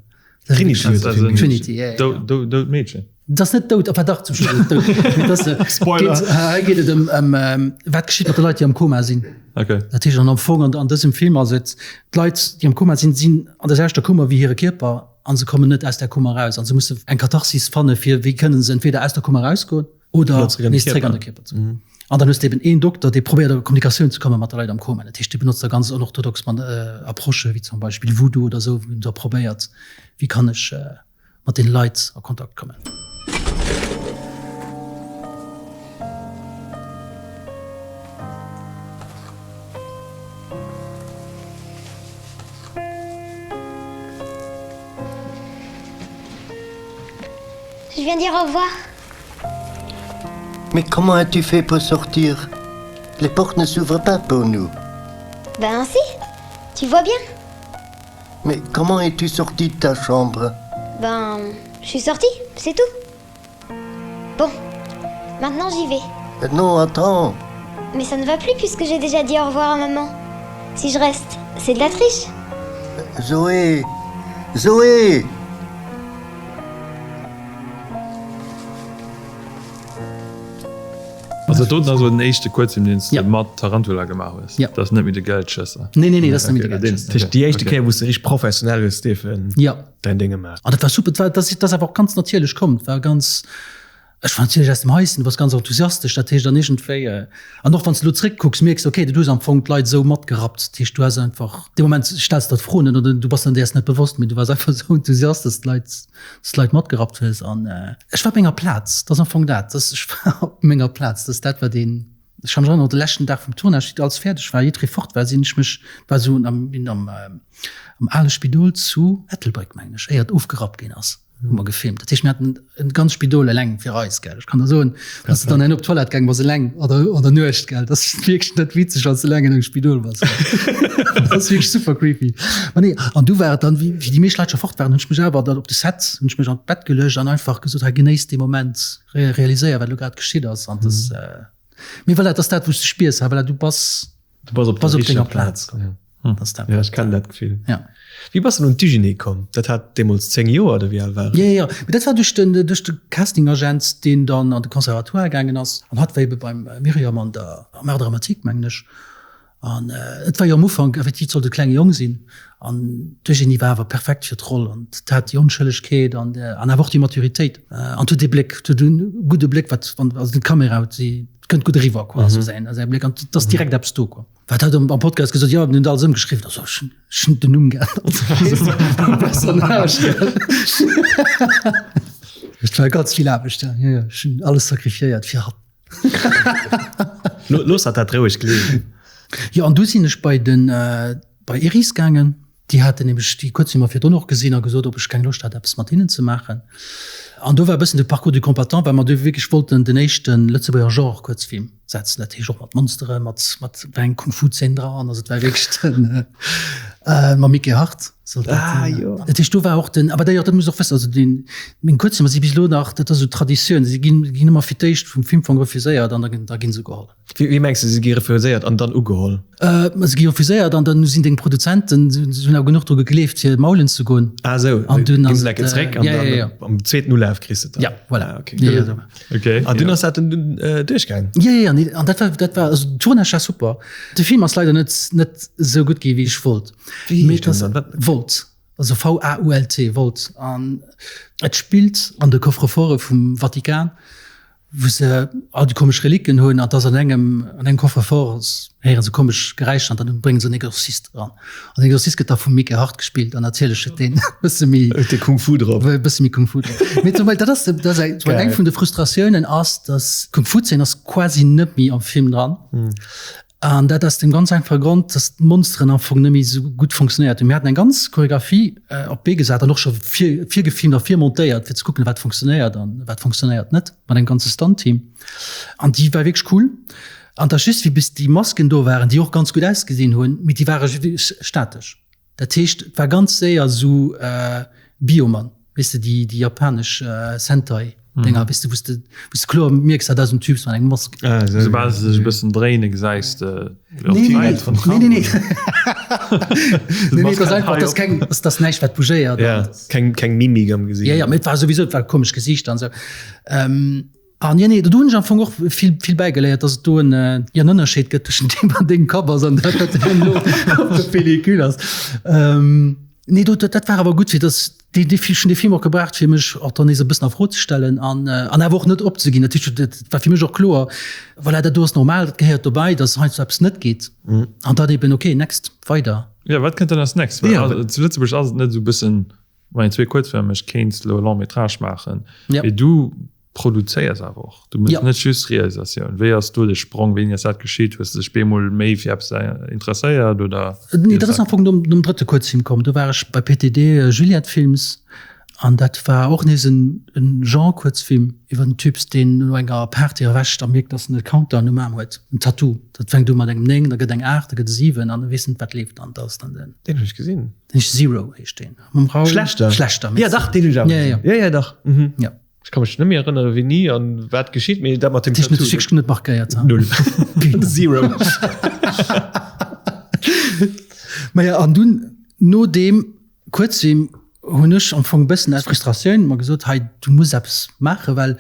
Trinity huet de Film geheescht. Trinity, ja, ja. Dout, dout Meedchen. Dat ass net dout, enfin dach, zum Schluss ass et dout. Mee dat ass, Spoiler. Geet, hei geet et ëm, ëm wat geschitt mat de Leit, déi am Koma sinn. Okay. Dat heescht, an am Fong an, an dësem Film ass et, d'Leit, déi am Koma sinn, sinn an der selwechter Kummer wéi hire Kierper a se kommen net aus där Kummer eraus. An se musse eng Katharsis fanne fir wéi kënnen se entweder aus der Kummer erausgoen oder nees zréck an de Kierper ze kommen. An dann hues de eben een Dokter, dee probéiert a Kommunikatioun ze komme mat de Leit am Koma. Dat heescht, dee benotzt da ganz unorthodox Approchë wéi zum Beispill Voodoo oder esou, wou en da probéiert, wéi kann ech mat deene Leit a Kontakt kommen. Je viens dire au revoir. Mais comment as-tu fait pour sortir Les portes ne s'ouvrent pas pour nous. Ben si, tu vois bien. Mais comment es-tu sorti de ta chambre Ben, je suis sorti, c'est tout. Bon, maintenant j'y vais. Non, attends. Mais ça ne va plus puisque j'ai déjà dit au revoir à maman. Si je reste, c'est de la triche. Zoé Zoé Also dat doten ass awer den éischte Kuerzfilm, deen s de Ja. mat Tarantula gemaach hues. Ja. Dat ass net méi de Geldschësser. Nee, nee, nee, dat ass net méi de Okay, Geldschësser. Dat heescht, déi éischte Okay. Kéier, wou s de richteg professionell hues dierfen Ja. däin Ding gemaach. An dat war super, dat war, dat ass, dat ass awer och ganz natierlech komm. Et war ganz, ech war natierlech aus dem Haischen, du bass ganz enthusiastesch, dat heescht dann iergendwéi, an och wann s de elo zréckkucks, mierks de, okay, du hues am Fong d'Leit esou matgerappt. Dat heescht, du has einfach, dee Moment stells de der d'Fro net oder du bass der däers net bewosst, mee du waars einfach esou enthusiast, dass d'Leit, dass d'Leit matgerappt hues. An ech war op menger Plaz, dat ass am Fong dat, dass ech war op menger Plaz, dat ass dat wat een, ech ka mech erënneren, de leschten Dag vum Tournage, wéi alles fäerdeg war, jiddweree fort war, sinn ech mech, war esou am, am, am ale Spidol zu Ettelbréck, mengen ech, éier et ofgerappt ginn ass. hu mer gefilmt. Dat heescht, mir haten en ganz Spidol eleng fir eis, gell. Ech kann der soen, dass du dann herno op d'Toilette gaang bass eleng oder an der Nuecht, gell. Dat ass wierklech net witzeg, wann s du eleng an engem Spidol bass. Dat ass wierklech super creepy. Ma nee, an du war et dann, wéi wéi déi meescht Leit scho fort waren, hunn ech mech awer dann op de Set, hunn ech mech an d'Bett geluecht an einfach gesot, hei genéiss dee Moment, realiséier wat elo grad geschitt ass an dass, mee voilà, dat ass dat wou s de spiers, voilà, du bass Du bass op bass der op denger richteger Plaz. Plaz. Ja. Hm. Das dat. Ja, ech kennen dat Gefill. Ja. Wéi bass de un d'Eugénie komm? Dat hat deemools 10 Joer oder wéi al war et? Ja, ja, ja. Mee dat war duerch den, duerch de Casting-Agent, deen dann an de Conservatoire gaangen ass. An hatt war ebe beim Myriam an der, am Art dramatique, mengen ech. An et war jo am Ufank, effektiv, et sollt e klenge Jong sinn. An d'Eugénie war awer perfekt fir d'Roll. An hat déi Onschëllegkeet an, an awer och déi Maturitéit. An huet dee Bléck, huet e gudde Bléck, wat, wann, also d'Kamera huet si, kënnt gutt eriwwer, quoi, also säin, säi Bléck. An et ass direkt eppes do, quoi. Wat hat am Podcast gesot, jo, mir hunn alles ëmgeschriwwen. Also ech hunn, ech hunn den Numm geännert. Vum Personnage. Et war ganz vill Aarbecht, ja, jo, jo. Ech hunn alles sacrifiéiert fir hatt. Looss hatt dat roueg gleewen. Jo, an du sinn ech bei den, bei Iris gaangen. Déi haten nämlech déi Kuerzfilmer virdrun och gesinn a gesot, ob ech keng Loscht hätt, eppes mat hinnen ze maachen. An do war e bëssen de Parcours du combattant, well mer do wierklech wollten den éischte Lëtzebuerger Genre-Kuerzfilm setzen. Dat heescht och mat Monsteren, mat, mat war eng Kung-Fu-Zeen dran. Also et war wierklech den, mam Mickey Hart sollt dat Ah, sinn. jo. Dat heescht, do war och den, awer d'ailleurs, dat muss och wëssen, also deen, meng Kuerzfilmer si bis elo nach, dat ass esou Traditioun, si ginn, ginn ëmmer fir d'éischt vum Filmfong refuséiert an da ginn, da gi se geholl. Wéi mengs de, se gi refuséiert an dann ugeholl? Se gi refuséiert an dann sinn deng Produzenten, se hunn awer genuch dru gegleeft fir maulen ze goen. Ah esou, An dunn ginn ass se et, enke zréck an ja, ja, dann ja. am zweeten Ulaf kriss de et dann. Ja, voilà. Ah, okay. Ja, ja, esou. Okay. An dunn ass dat dann dunn duerchgaang? Ja, ja, ja, nee, an dat war, dat war, also den Tournage war super. De Film ass leider net, net esou gutt gi wéi ech wollt. Wéi Mee heescht den et ass dann? Wat? Volt, also V-A-U-L-T, Vault. An et spillt an de Coffre-forte vum Vatikan. wou se all déi komesch Reliken hunn an dass an engem an engem Coffre-fort héiere se komesch Geräischer an dann brénge se en Exorzist eran. An den Exorzist gëtt da vum Mickey Hart gespillt an natierlech huet deen e bësse méi Huet dee Kung Fu drop. e bësse méi Kung Fu drop. Mee zum Beispill dat ass dat ass eng Geil. eng vun de Frustratiounen ass, dass d'Kung-Fu-Zeen ass quasi net méi am Film dran. An dat aus dem ganz einfache Grond, dass d'Monsteren am Fong net méi esou gutt funktionéiert hunn. Mir haten eng ganz Choreographie op d'Bee gesat an och scho vir, virgefilmt a virmontéiert, fir ze kucken, wat funktionéiert an wat funktionéiert net, mat engem ganze Stunt-Team. An déi war wierklech cool. An et ass just, wéi bis déi Masken do waren, déi och ganz gutt ausgesinn hunn, mee déi ware statesch. Dat heescht, et war ganz séier esou Bioman. Weess de, déi, déi japanesch Sentai Dénger, weess de, wou s de, wou s de kloer mierks, dat ass en Typ mat engem Mask. Ah, esou. Soubal se sech e bëssen dréinen, gesäis de Nee, nee, nee. Nee, nee, nee. Nee, nee, dat ass einfach, dat ass keng, dat ass näischt, wat bougéiert. Ja, keng, keng Mimik am Gesiicht. Ja, ja, mee et war souwisou, et war e komescht Gesiicht an esou. Ähm, an jo, nee, do hunn ech am Fong och vill, vill bäigeléiert, dass et do en, jo, en Ënnerscheed gëtt tëschent deem, wat an dengem Kapp ass an dat, wat elo op der Pellicule ass. Ähm, Nee, do, dat war awer gutt, fir dass déi, déi, ech hunn dee Film och gebraucht, fir mech och dann nees e bëssen a Fro ze stellen an, an awer och net opzeginn. Dat heescht, dat war fir mech och kloer, voilà, dat do ass normal, dat gehéiert dobäi, dass heiansdo eppes net geet an dann eben, okay, next, weider. Jo, wat kënnt dann als next? Well zu Lëtzebuerg ass et net esou e bëssen, wann een zwee Kuerzfilmer mécht, kéints elo e Long métrage maachen, mee du produzéiers awer och. Du méchs net just Realisatioun. Wéi ass do de Sprong? Wéini ass dat geschitt? Hues de dech bemol méi fir eppes interesséiert oder? Nee, dat ass am Fong nom, nom drëtte Kuerzfilm komm. Do war ech bei PTD Juliette Films an dat war och nees en, en Genre-Kuerzfilm iwwer en Typs, deen no enger Party erwächt a mierkt, dass en e Countdown um Aarm huet, en Tattoo. Dat fänkt u mat engem 9, da gëtt eng 8, da gëtt e 7 an e weess net, wat leeft. An dat ass dann den. Deen hunn ech gesinn. Den Zero heescht deen. Mam Raoul. Schlechter. Schlechter, merci. Ja, dach, deen hunn ech awer gesinn. Ja, ja. Ja, ja, dach. Mhm. Ja. Ech ka mech net méi erënnere wéini an wat geschitt, mee dat mat dem Tattoo. Dech huet net markéiert. Null. Zero. Maja an dunn no deem Kuerzfilm hunn ech am Fong e bëssen aus Frustratioun mer gesot, hei du muss eppes maachen, well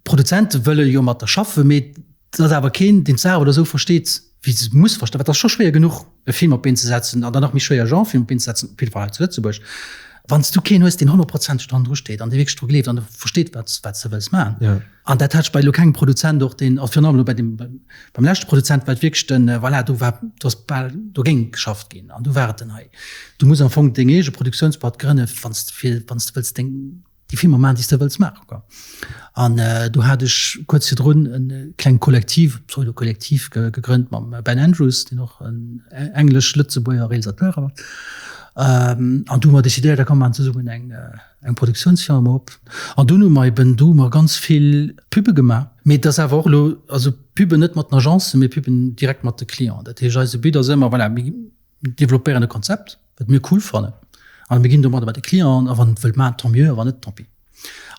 d'Produzente wëlle jo mat der schaffen, mee et ass awer keen deen d'Saach oder esou versteet wéi se muss verstoen. Wat ass scho schwéier genuch e Film op d'Been ze setzen an dann nach méi schwéier e Genrefilm op d'Been ze setzen, op jidde Fall hei zu Lëtzebuerg, wann s du keen hues, deen honnertprozenteg do hannendru steet an dee wierklech dru gleeft an versteet, wat wat s de wëlls maachen. Ja. An dat hat ech bei elo kengem Produzent och, deen, a virun allem elo bei deem, beim leschte Produzent war et wierklech den, voilà, do war, do ass bal dogéint geschafft ginn an du war et den hei, du muss am Fong deng eege Produktiounsboîte grënne wann s de fir, wann s de wëlls deng, déi Filmer maachen, déi s de wëlls maachen, quoi. An do hat ech kuerz virdrun e kleng Kollektiv, Pseudo-Kollektiv gegrënnt mam Ben Andrews, deen och en englesch-lëtzebuerger Realisateur ass. An du hu mer decidéiert, da komm mer maachen zesummen eng eng Produktiounsfirma op. An dunn hu mer eben do hu mer ganz vill Pubbe gemaach. Mee et ass awer och elo, also Pubben net mat den Agencen, mee Pubben direkt mat de Clienten. Dat heescht, eise But ass ëmmer, voilà, mir developpéieren e Konzept, wat mir cool fannen, an mir ginn domadder bei de Client, a wann en et wëllt maachen, tant mieux, a wann net, tant pis.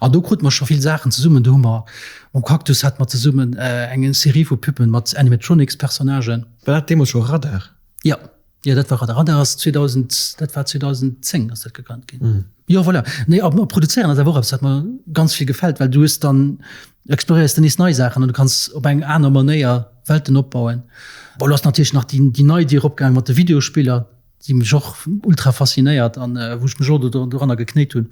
An do krute mer scho vill Saachen zesummen. Do hu mer mam Cactus hate mer zesummen eng Serie vu Pubben mat Animatronics-Personnagen. War dat deemools scho Radar? Jo, jo, dat war Radar. Radar ass 2000, dat war 2010 ass dat gegrënnt ginn. Jo, voilà. Nee, a produzéieren ass awer och eppes, wat mer ganz vill gefält, well du hues dann, exploréiers de nees nei Saachen an du kanns op eng aner Manéier Welten opbauen. Bon, lo ass natierlech nach déi, déi nei Dier opgaangen mat de Videospiller, déi mech och ultra faszinéiert an wou ech mech och do doranner geknéit hunn.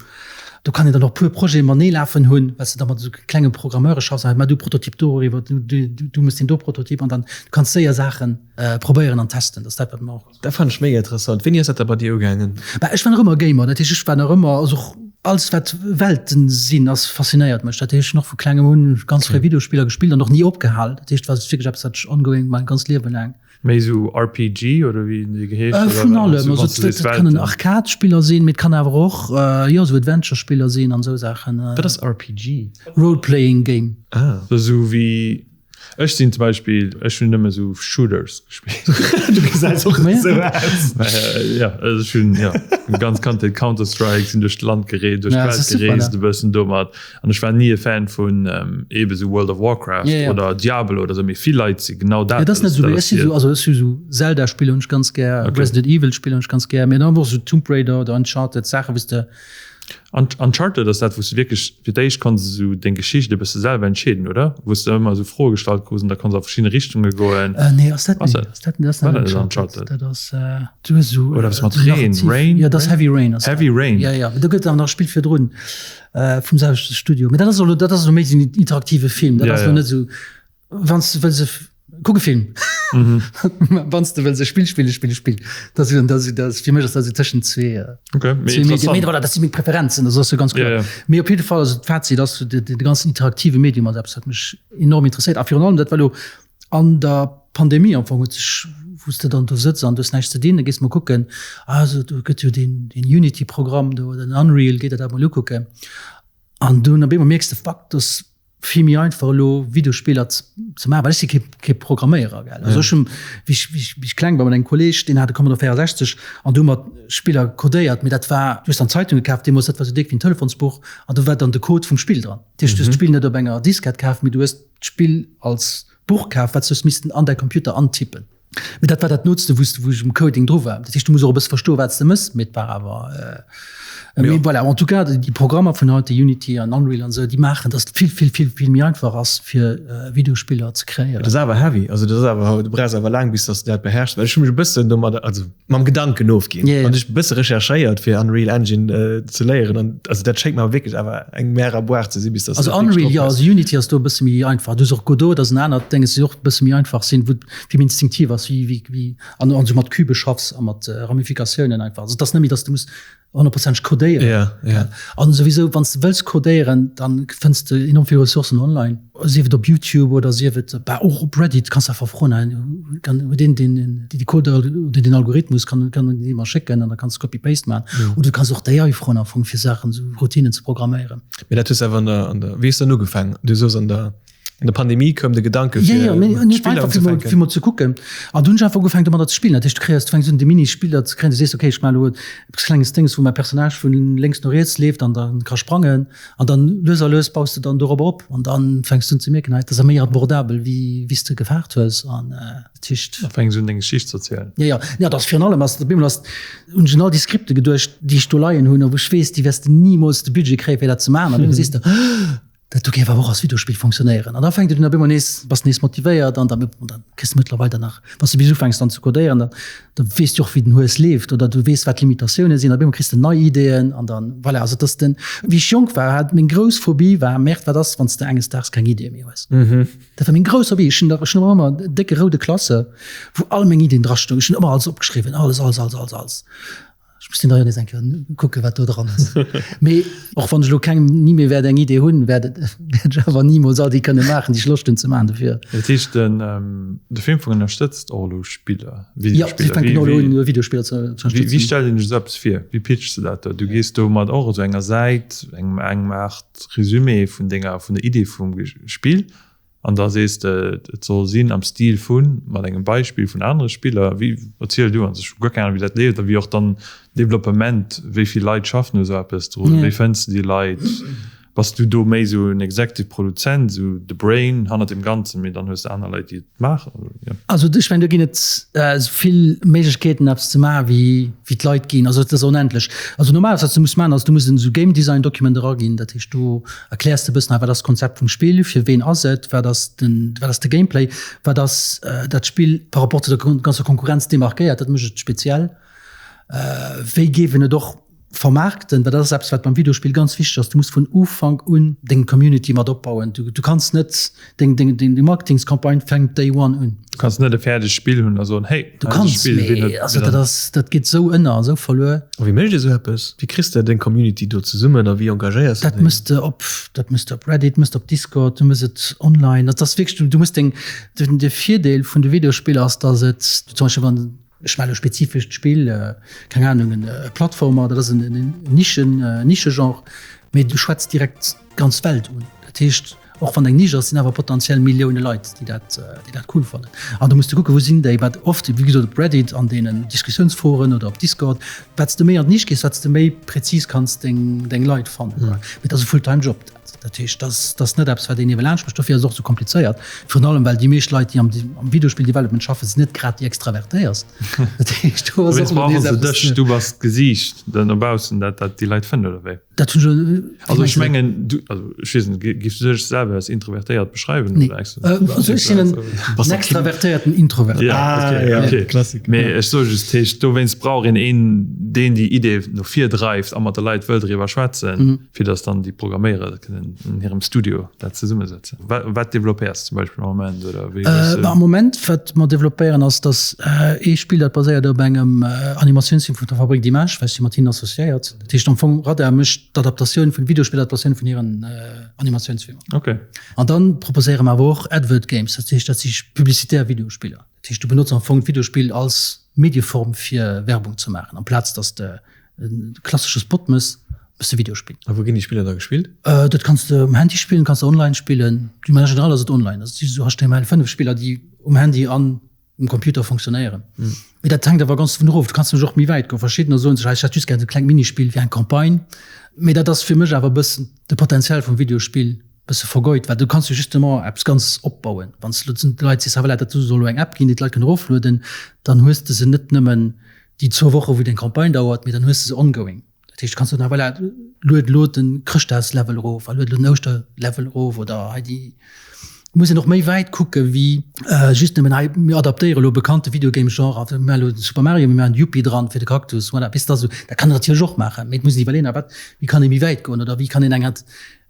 Do kann een dann och puer Projete matenee lafen hunn, well s de da mat esou klenge Programmeure schaffs, mä du Prototyp doriwwer, du, du, du méchs deen do Prototyp an dann du kanns séier Saachen probéieren an testen. Dat ass dat, wat mer och. Dat fannen ech mega interessant. Wéini ass dat da bei dir ugaangen? Bah, ech war nach ëmmer Gamer, dat heescht ech war nach ëmmer, also och alles wat Welten sinn ass faszinéiert mech. Dat heescht ech hunn och vu klengem un ganz fréi Videospiller gespillt an och ni opgehal. Dat heescht war wierklech eppes wat ech ongoing mein ganzt Liewe laang. Méi esou RPG oder wéi déi geheescht oder Vun allem, also dat kënnen Arcade-Spiller sinn, mee et kann awer och jo esou Adventure-Spiller sinn an esou Saachen. Wat ass RPG? Role-playing Game. Ah. Esou wéi Ech sinn zum Beispill, ech hunn nëmme sou Shooters gespillt. Du gesäis och net esou aus. Ja, also ech hunn, ja, ganz Kandheet Counter-Strike, sinn duerch d'Land gereest, duerch d'Welt gereest e bëssen domat. An ech war ni e Fan vun eebe sou World of Warcraft oder Diablo oder sou, mee vill Leit si genau dat. Ja, dat ass net sou, ech si sou, also ech si sou Zelda-Spiller hunn ech ganz gär, Resident Evil-Spiller hunn ech ganz gär, mee dann och sou Tomb Raider oder Uncharted, Saache wou s de Uncharted ass dat wou s de wierklech fir d'éischt konns de sou deng Geschicht e bësse selwer entscheeden, oder? Wou s de ëmmer esou Froe gestallt krus an da konns de a verschiddene Richtunge goen. Nee, ass dat net, ass dat net, ass net Uncharted. Dat ass du hues esou. Oder eppes mat Reen, Rain? Jo, dat ass Heavy Rain. Heavy Rain. Jo, jo, do gëtt awer nach e Spill virdrun vum selwechte Studio. Mee dat ass elo, dat ass elo méi esou en interaktive Film. Dat ass elo net esou. Wann s de wëlls e kuck e Film. Mhm. Wann s de wëlls e Spill spillen, spill e Spill. Dat ass, dat ass, dat ass, fir mech ass dat esou tëschent zwee, äh, Okay, mee zwee Medien. interessant. Mee voilà, dat si meng Preferenzen, dat ass jo ganz kloer. Ja, ja. Mee op jidde Fall, also d'Fazit ass, de, de, de ganzen interaktive Medium ass eppes, wat mech enorm interesséiert. A virun allem, dat war elo an der Pandemie am Fong, huet sech, wou s de dann do sëtz an du hues näischt ze dinn, da gees de mol kucken, ah, so, do gëtt jo deen, deen Unity-Programm do, oder den Unreal, géi der dat mol ukucken. An dunn op eemol mierks de, fuck, dass. vill méi einfach elo Videospiller ze maachen, well ech si kee kee Programméierer, gell. Also ech hunn, wéi ech wéi ech wéi ech kleng war mat engem Kolleeg, deen hat e Commodore 64 an do hu mer Spiller codéiert, mee dat war, du hues dann Zeitunge kaf deemools, dat war sou déck wéi en Telefonsbuch an do war dann de Code vum Spill dran. Dat heescht, du hues d'Spill net op enger Diskett kaf, mee du hues d'Spill als Buch kaf, wat s du hues missten an däi Computer antippen. Mee dat war dat Nootste, wou wou ech um Coding dru war. Dat heescht, du muss och e bësse verstoen, wat s de mëss, mee et war awer. Mee voilà, en tout cas, déi Programmer vun haut, déi Unity an Unreal an esou, déi maachen, datt et vill, vill, vill, vill méi einfach ass, fir Videospiller ze kreéieren. Dat ass awer heavy. Also dat ass awer, du brauchs awer laang, bis datt s de dat beherrschs. Well ech hu mech e bëssen domadder, also mam Gedanken ofginn yeah. an ech bësse recherchéiert fir Unreal Engine äh, ze léieren an also dat schéngt mer wierklech awer eng Mer à boire ze si bis das also Unreal ja also Unity ass do e bësse méi einfach du och Godot dat en anert Ding si och bësse méi einfach sinn wou vill méi instinktiv ass wéi wéi wéi an an sou mat Cube schaffs a mat äh, Ramifikatiounen einfach also dat ass net méi dass du muss 100% codéieren. Ja, ja. An souwisou wann s de wëlls codéieren, dann fënns de enorm vill Ressourcen online, sief et op YouTube oder sief et bah och op Reddit kanns einfach froen, kann huet een deen déi Code oder den Algorithmus kann kann en dee mer schécken an da kanns de Copy Paste man. Oder du kanns och d'AI froen am Fong fir Saachen esou Routinen ze programméieren. Mee dat hues de awer an der an der wéi hues de dann ugefaangen? Du soos an der An der Pandemie koum de Gedanke fir ja, ja, mat Spiller unzefänken. Fir mol ze kucken. An dunn hunn ech einfach ugefaangen domadder ze spillen. Dat heescht, du kréiers, du fänks un déi Mini-Spiller ze kréien. Du sees, okay, ech maachen elo eppes klenges Dénges, wou mäi Personnage vun lénks no riets leeft an da ka sprangen. An dann lues a lues baus de dann dorobber op. An dann fänks du un ze mierken, hei, dat ass méi abordabel, wéi wéi s de gefaart hues. An dat heescht. Da fänks un deng Geschicht ze erzielen. Ja, ja. Ja, dat ass virun allem ass, op eemol ass, hunn ech un all déi Skripte geduecht, déi ech do leien hunn a wou ech weess, déi wäers de nimools de Budget kréien, fir dat ze maachen. An op eemol sees de, Dat do géif awer och als Videospill funktionéieren. An da fänkt et un op eemol nees, bass nees motivéiert an dann, dann kriss de mëttlerweil dann nach, wann s de bis ufänks dann ze codéieren, dann, da weess du och wéi den Hues leeft oder du weess wat d'Limitatioune sinn. Op eemol kriss de nei Ideeën an dann, voilà. Also et ass den, wéi ech jonk war, hat meng grouss Phobie war, Merde, wat ass wann s de enges Daags keng Ideeë méi hues? Dat war meng grouss Phobie. Ech hunn nach, ech hunn och ëmmer en décke roude Klasse, wou all meng Iddien drastoungen. Ech hunn ëmmer alles opgeschriwwen, alles, alles, alles, alles, alles. Ech muss den da jo nees eng Kéier kucken, wat do dran ass. Mee och wann ech elo keng ni méi wäert eng Idee hunn, wäert et wäert ech awer nimools all déi kënne maachen, déi ech Loscht hunn ze maachen dofir. Dat heescht, den de Filmfong ënnerstëtzt och elo Spiller, Ja, si Videospiller. fänken och elo un, Videospiller ze ze Wéi wéi ënnerstëtzen. stellt een sech esou eppes vir? Wéi pitchs de dat do? Du gees do mat och esou enger Säit, engem engem Aart Resumé vun denger vun der Idee vum Spill An da sees de, et soll sinn am Stil vun, mat engem Beispill vun anere Spiller. Wéi, erziel du ons, ech hu guer keng Ahnung, wéi dat leeft a wéi och dann Developpement, wéi vill Leit schaffen u sou eppes drun, wéi fënns de déi Leit? Bass du do méi sou en Executive Produzent, sou de Brain hannert dem Ganzen, mee dann hues de aner Leit, déi et maachen? Jo. Also ech mengen, do ginn et esou vill Méiglechkeeten eppes ze maachen, wéi wéi d'Leit ginn. Also et ass onendlech. Also normalerweis, wat s de muss maachen, ass du muss en esou Game Design Document eraginn, dat heescht do Erkläers de bëssen hei, wat ass d'Konzept vum Spill, fir ween ass et, wat ass den, wat ass de Gameplay, wat ass dat Spill par rapport zu der ganzer Konkurrenz demarkéiert, dat mécht et speziell, wéi géif een et och vermaarkten, well dat ass eppes, wat beim Videospill ganz wichteg ass, du muss vun Ufank un deng Community mat opbauen, du kanns net Deng, deng, deng Marketingscampagne fänkt Day One un. Du kanns net e fäerdegt Spill hunn a soen, hey, Du kanns, Spill, mee, wien huet, also dat ass, dat geet esou ënner, esou verluer. A wéi mécht Dir esou eppes? Wéi kriss de deng Community do zesummen a wéi engagéiers de déi? Dat mëss de op, dat mëss de op Reddit, mëss de op Discord, du mëss et online. Dat ass wierklech, du, du muss deng, den, de Virdeel vun de Videospiller ass, dass et zum Beispill wann, ech melle spezifescht Spill, keng Ahnung, en Plattformer, dat ass en, en Nischen, Nischegenre, mee du schwätz direkt d'ganz Welt un. Dat heescht, och wann eng Nisch ass, sinn awer potentiell Millioune Leit, déi dat, déi dat cool fannen. An do muss de kucken, wou sinn déi, wat oft, wéi gesot, op Reddit, an deenen Diskussiounsforen oder op Discord. Wat s de méi an d'Nisch gees, wat s de méi präzis kanns deng, deng Leit fannen. Mee dat ass e Fulltime-Job dat. Dat heescht, dat ass, dat ass net eppes, wat een niewelaanscht mécht. Dofir ass et och esou komplizéiert. Virun allem, well déi meescht Leit, déi am, am Videospill-Development schaffen, sinn net grad déi extravertéierst. Dat heescht, do ass och elo nees eppes. Dech, du bass d'Gesiicht no baussen, dat dat déi Leit fënnt, oder wéi? Dat hunn ech. Also ech mengen, du, also ech weess net, giffs du dech selwer als introvertéiert beschreiwen? Nee. Also ech sinn en extravertéierten Introvert. Ja, ah, okay, ja, okay. Klassik. Mee ech soe just, heescht, dowéinst brauch een een, deen déi Idee no vir dreift a mat de Leit wëll driwwer schwätzen, mhm. fir datt dann déi Programméierer kënnen an hirem Studio dat zesummesetzen. Wat, wat developpéiers du zum Beispill am Moment? Oder wéi äh, am Moment, wat mer developpéieren, ass, datt äh, ee Spill, dat baséiert op engem äh, Animatiounsfilm vun der Fabrique d'Images, well ech si mat hinnen associéiert. Dat heescht am Fong, Radar mécht d'Adaptatioun vun, Videospilladaptatioun vun hiren Animatiounsfilmer. Okay. An dann proposéiere mer awer och Advert Games, dat heescht, dat si publicitär Videospiller. Dat heescht, du benotz am Fong d'Videospill als Medieform fir Werbung ze maachen, amplaz datt s de e klassesche Spot méchs, méchs. Bësse Videospill. A wou ginn déi Spiller da gespillt? Dat kanns de um Handy spillen, kanns de online spillen. D'une manière générale ass et online. Also si sou HTML5 Spiller, déi um Handy an um Computer funktionéieren. Mee dat hänkt awer ganz dovun erof. Du kanns nämlech och méi wäit goen. Verschiddener soen sech, ech hätt just gär esou e klengt Minispill wéi eng Campagne. Mee dat ass fir mech awer e bëssen de Potential vum Videospill bësse vergeut, well du kanns jo justement eppes ganz opbauen. Wann s de elo de Leit sees, ah voilà, dat do soll elo eng App ginn, déi d'Leit kënnen eroflueden, dann hues de se net nëmmen déi zwou Woche wou deng Campagne dauert, mee dann hues de se ongoing. Dat heescht, du kanns soen, ah voilà, lued elo de Chrëschtdagslevel erof a lued elo den Ouschterlevel erof oder hei déi. Et muss een och méi wäit kucke wéi just nëmmen hei, mir adaptéiere elo e bekannte Videogame-Genre, mir maachen elo de Super Mario, mir maachen de Yuppie dran fir de Cactus, voilà. Weess de, also dat kann een natierlech och maachen, mee et muss een iwwerleeën, a wat, wéi kann ee méi wäit goen oder wéi kann een eng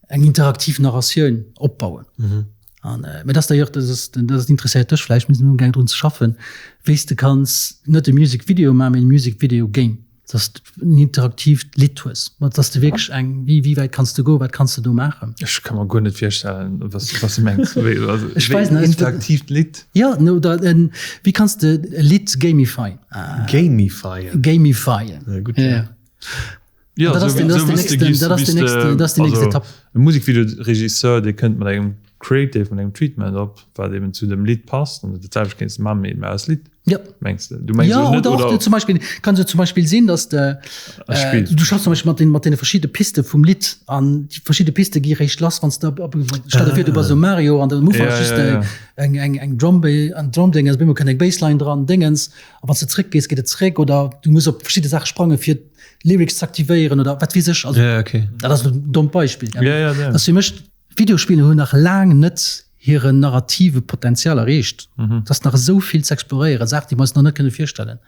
eng interaktiv Narratioun opbauen. An äh, dat d'ailleurs dat ass, dat ass interesséiert dech vläicht, mir sinn amgaang drun ze schaffen, wéi s de kanns net e Music Video maachen, mee e Music Video Game, dass de en interaktiivt Lidd hues, mat dass de wierklech eng, wéi wéi wäit kanns de goen, wat kanns de do maachen? Ech ka mer guer net virstellen, was was du mengs. Wéi, also, Ech weess net. Interaktiivt Lidd? Ja, no, oder en, wéi kanns de e Lidd gamifyen? Gamifyen? Gamifyen. Ja, gutt. Ja, ja. Ja, dat ass den, dat ass den nächsten, dat ass den nächsten, dat ass déi nächst Etapp. E Musikvideoregisseur, dee kënnt mat engem Creative, mat engem Treatment op, wat eben zu dem Lidd passt an dat selwecht kéints de maachen, mee als Lidd. Ja. Mengs de? Du mengs ja, elo net, oder, oder zum Beispiel, kann se zum Beispiel sinn, dass de, äh, du schaffst zum Beispiel mat den, mat den verschiedene Piste vum Lidd an déi verschiedene Piste gi réischt lass, wann du op, stell dir vir, du bass um Mario an am Ufank Ja, just ja, ja. eng, eng, eng Drum, eng Drum Dingens, op eemol kënnt eng Bassline dran, Dingens, a wann s de zréck gees, geet et zréck oder du muss op verschidde Saache sprange fir Lyrics ze aktivéieren oder wat weess ech. Also, ja, okay. Dat ass en dommt Beispill. Ja, ja, ja. Dat fir mech Videospiller hunn nach laang net hiren narrative Potenzial erreecht. Mhm. Dat ass nach esou vill ze exploréieren, Saachen, déi mer eis nach net kënne virstellen.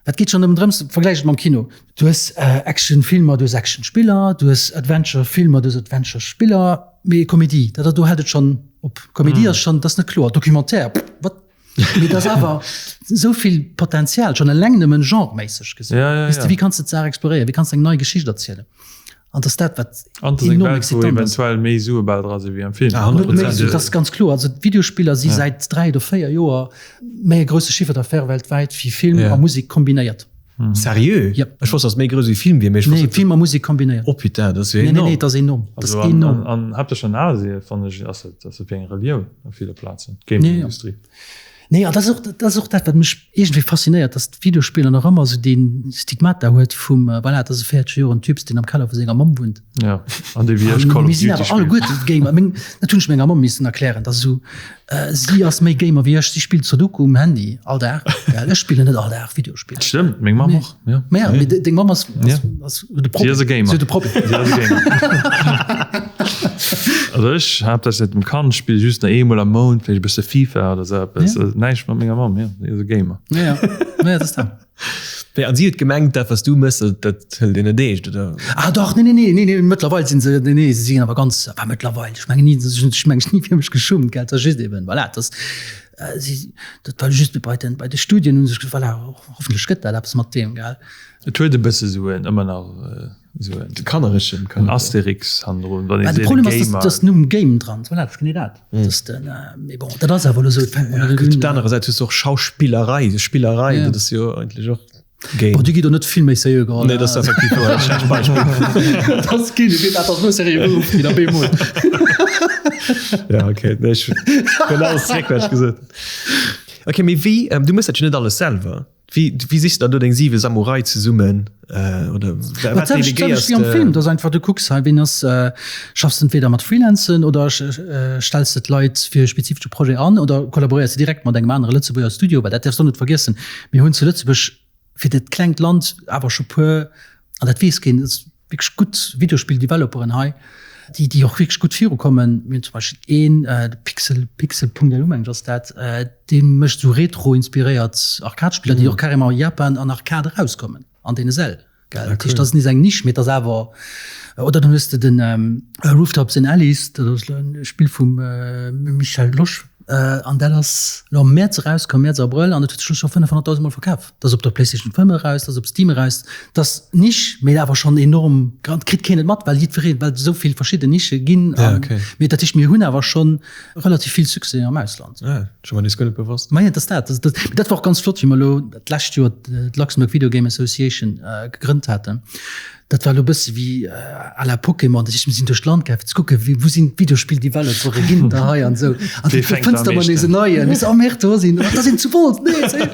Dat geet schonn nëmmen drëms, vergläich et mam Kino. Du hues äh, Actionfilmer, du hues Actionspiller, du hues Adventurefilmer, du hues Adventurespiller, mee Komedie, dat do hält et schonn op. Komedie mhm. ass schonn, dat ass net kloer. Documentaire, pff, wat? Mee dat ass awer esou vill Potenzial, schonn eleng nëmmen genreméisseg gesinn. Ja, ja, Weess de, ja. wéi kanns de d'Saach exploréieren, wéi kanns de eng nei Geschicht erzielen? An dat ass dat, wat An dat ass eng enorm Welt, wou excitant ass. eventuell méi Sue bal dra si wéi am Film. Ah, Net méi Sue, dat ass ganz kloer. Also d'Videospiller si säit 3 oder 4 Joer méi e grousse Chiffre d'affaires weltwäit wéi Film Ja. a Musek kombinéiert. Seriö? Ja. Ech wosst, dass et méi grouss wéi Film wier, mee ech wosst Nee, net. Film a Musek kombinéiert. Oh putain, dat ass jo Nee, nee, enorm. nee, dat ass enorm. Dat ass Also an, enorm. an, an haaptsächlech an Asien, fannen ech, ass et, ass et wéi eng Relioun a ville Plazen, d'Gaming-Industrie. Nee, an dat ass och, dat ass och dat, wat mech iergendwéi faszinéiert, dass d'Videospiller nach ëmmer esou dee Stigmata huet vum, voilà, dat ass e 40 Joren Typs, deen am Keller vu senger Mamm wunnt. Ja, an dee wéi ech Call of Mir sinn Duty awer alleguer spillt. Gamer. Meng, dat hunn ech menger Mamm missen erklären, dass esou, si ass méi Gamer wéi ech, si spillt Sudoku um Handy all Dag, gell, ech spillen net all Dag Videospiller. Stëmmt, meng Mamm och, ja. Ma ja, mee deng Mamm ass, Ja. ass, huet e Problem. Si ass e Gamer. Si huet e Problem. Si ass e Gamer. Also ech, haaptsächlech säit dem Kand, spille just nach eemol am Mount vläicht e bësse FIFA oder sou eppes. Ja. Näischt mat menger Mamm, ja, si ass e Gamer. Ja, ja, ma ja, dat ass dat. Wéi, an si huet gemengt, dat wat s du mëss, dat, dat hëlt een net eescht, oder? Ah dach, nee, nee, nee, nee, nee, mëttlerweil sinn se, nee, nee, se sinn awer ganz, enfin mëttlerweil, ech mengen ni, ech mengen ech ni fir mech geschummt, gell, et ass just eben, voilà, et ass, si, dat war just bei den, bei de Studien hunn se sech gesot, voilà, hoffentlech gëtt dat eppes mat deem, gell. Et huet e bësse sou en, ëmmer nach sou en. Kannerechen En Asterix hannendrun, wann ee De seet e Problem ass, Gamer. dass dass Numm Game dran, voilà, dat ass genee dat, dass den, mee bon, dat ass awer elo sou, et fänkt mol net Op un. der anerer Säit hues du och Schauspillerei, Spillerei, dat ass jo eigentlech och Game. Bon, déi gi do net vill méi seriö geholl. Nee, dat ass effektiv e schlecht Beispill. Dat ass keen, dee seet, dat ass elo seriö geruff ginn, op eemol. Ja, okay, nee, ech hunn alles zeréck, wat ech gesot hunn. Okay, mee wéi, du méchs dat jo net alles selwer. Wéi, wéi sichs de da do deng siwe Samurai zesummen? Oder wat delegéiers de? Am Film, dat ass einfach, du kucks hei, wien ass, schaffs entweder mat Freelancen oder stells de d'Leit fir e spezifesche Projet an oder kollaboréiers de direkt mat engem anere Lëtzebuerger Studio, well dat däerfs de och net vergiessen, mir hunn zu Lëtzebuerg fir dat klengt Land awer scho puer, an dat weess keen, wierklech gutt Videospill-Developeren hei, déi, déi och wierklech gutt virukommen. Mir hunn zum Beispill een, de Pixel, Pixel.lu meng ech ass dat, dee mécht esou retro-inspiréiert Arcade-Spiller, déi och carrément a Japan an Arcade erauskommen, an deene Säll. Gell? Dat heescht, dat ass nees eng Nisch, mee et ass awer. Oder dann hues de den Rooftops and Alleys, dat ass e Spill vum Michel Losch, an dat ass elo am Mäerz erauskomm, Mäerz, Abrëll, an dat huet sech elo scho 500.000 Mol verkaf. Dat ass op der PlayStation 5 eraus, dat ass op Steam eraus. Dat ass Nisch, mee awer schonn enorm grand. Kritt keen et mat, well jiddwereen, well et esou vill verschidden Nische ginn. Ja, okay. Mee dat heescht, mir hunn awer schonn relativ vill Succès am Ausland. Ah, scho mer nees guer net bewosst. Ma jo, dat ass dat. Dat, dat, dat war och ganz flott, wéi mer elo d'lescht Joer d'Luxembourg Video Game Association gegrënnt haten. Dat war elo e bësse wéi à la Pokémon, dat heescht, mir sinn duerch d'Land gelaf fir ze kucken, wéi, wou sinn d'Videospill-Developere ginn da hei an esou. An du fënns der ëmmer nees en neien. Mir so, oh merde, do ass een, oh, da sinn zu Wolz, nee, zéi.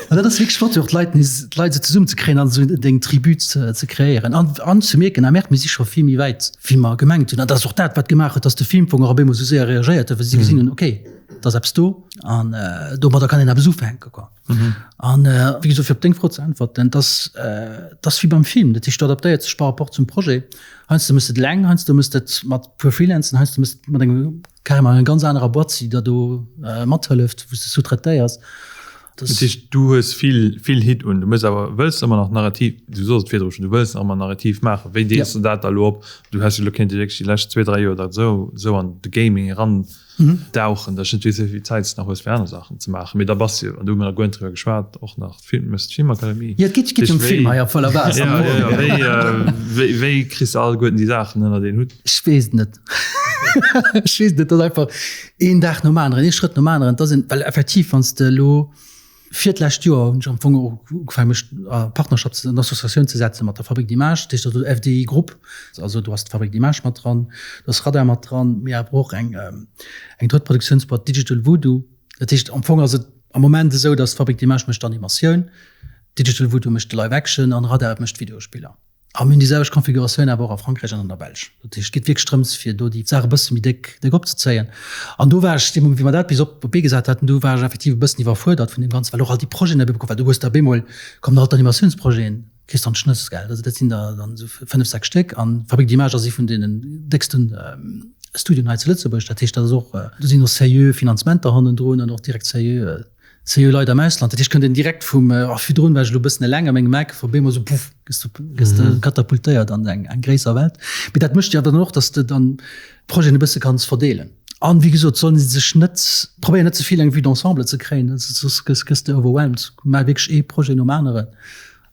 An dat ass wierklech flott, fir och d'Leit nees, d'Leit esou zesummenzekréien an esou deng Tribu ze, ze kreéieren an, an ze mierken, ah merde, mir si scho vill méi wäit, wéi mer gemengt hunn. An dat ass och dat, wat gemaach huet, dass de Filmfong och op eemol esou séier reagéiert huet, well si gesinn hunn, okay, et ass eppes do an domadder kann een eppes ufänken, quoi. An wéi gesot, fir op deng Fro ze äntwerten, et ass, et ass wéi beim Film, dat heescht, du adaptéiers dech par rapport zum Projet. Heiansdo méchs de et eleng, heiansdo méchs de et mat e puer Freelancen, heiansdo méchs de et mat engem, carrément enger ganz anerer Boîte, déi der do mathëlleft, wou s de sous-traitéiers. Dat heescht, du hues vill, vill Hitt un, du méchs awer, wëlls ëmmer nach narrativ, du soss et virdru schonn, du wëlls nach ëmmer narrativ maachen. Wéi deels de dat da elo op? Du häss jo elo kéinte wierklech déi lescht zwee, dräi Joer dat esou, esou an de Gaming eran Dauchen, datt ech net weess, wéi vill Zäit s de nach hues fir aner Saachen ze maachen. Mee da bass jo, an do hu mir nach guer net driwwer geschwat, och nach d'Film, méchs d'Filmakademie. Jo, et geet, geet jo ëm Film hei a voller Base. Ja, ja, ja. Wéi, wéi, wéi kriss de alleguerten déi Saachen ënnert een Hutt? Ech weess et net. Ech weess et net. Et ass einfach een Dag nom aneren, ee Schrëtt nom aneren. Et ass een, well effektiv, wann s de elo Fir d'lescht Joer hunn ech am Fong och ugefaangen, mech a Partnerschaft, an Associatioun ze setzen mat der Fabrique d'Images, dat heescht also FDI Group. Also do ass d'Fabrique d'Images mat dran, do ass Radar mat dran, mee awer och eng eng drëtt Produktiounsboîte, Digital Voodoo. Dat heescht am Fong ass et am Moment esou, datt d'Fabrique d'Images mécht d'Animatioun, Digital Voodoo mécht de Live Action an Radar mécht d'Videospiller. A mir hunn déi selwecht Konfiguratioun awer och a Frankräich an an der Belsch. Dat heescht, et geet wierklech drëms, fir do déi Saach e bësse méi déck, déck opzezéien. An do war ech, dee Moment, wéi mer dat bis op d'Bee gesat haten, do war ech effektiv e bëssen iwwerfuerdert vun deem Ganzen, well och all déi Projeten op eemol koumen. Well du hues da op eemol kommen all d'Animatiounsprojeten, kriss dann d'Schnëss, gell. Also dat sinn der dann esou fënnef, sechs Stéck. An d'Fabrique d'Images ass ee vun deenen décksten Studioen hei zu Lëtzebuerg. Dat heescht, dat ass och, do sinn och seriö Finanzementer hannendrun an och direkt seriö Si jo Leit am Ausland, dat heescht, kënnt een direkt vum, oh virdrun war ech elo e bëssen eleng a mengem Eck, op eemol esou puff, gëss du, gëss de katapultéiert an eng, eng gréisser Welt. Mee dat mécht jo awer dann och, datt s de dann d'Projeten e bësse kanns verdeelen. An, wéi gesot, sollen se sech net, probéier net ze vill eng Vue d'ensemble ze kréien, soss gëss, gëss de overwhelmed. Maach wierklech ee Projet nom aneren.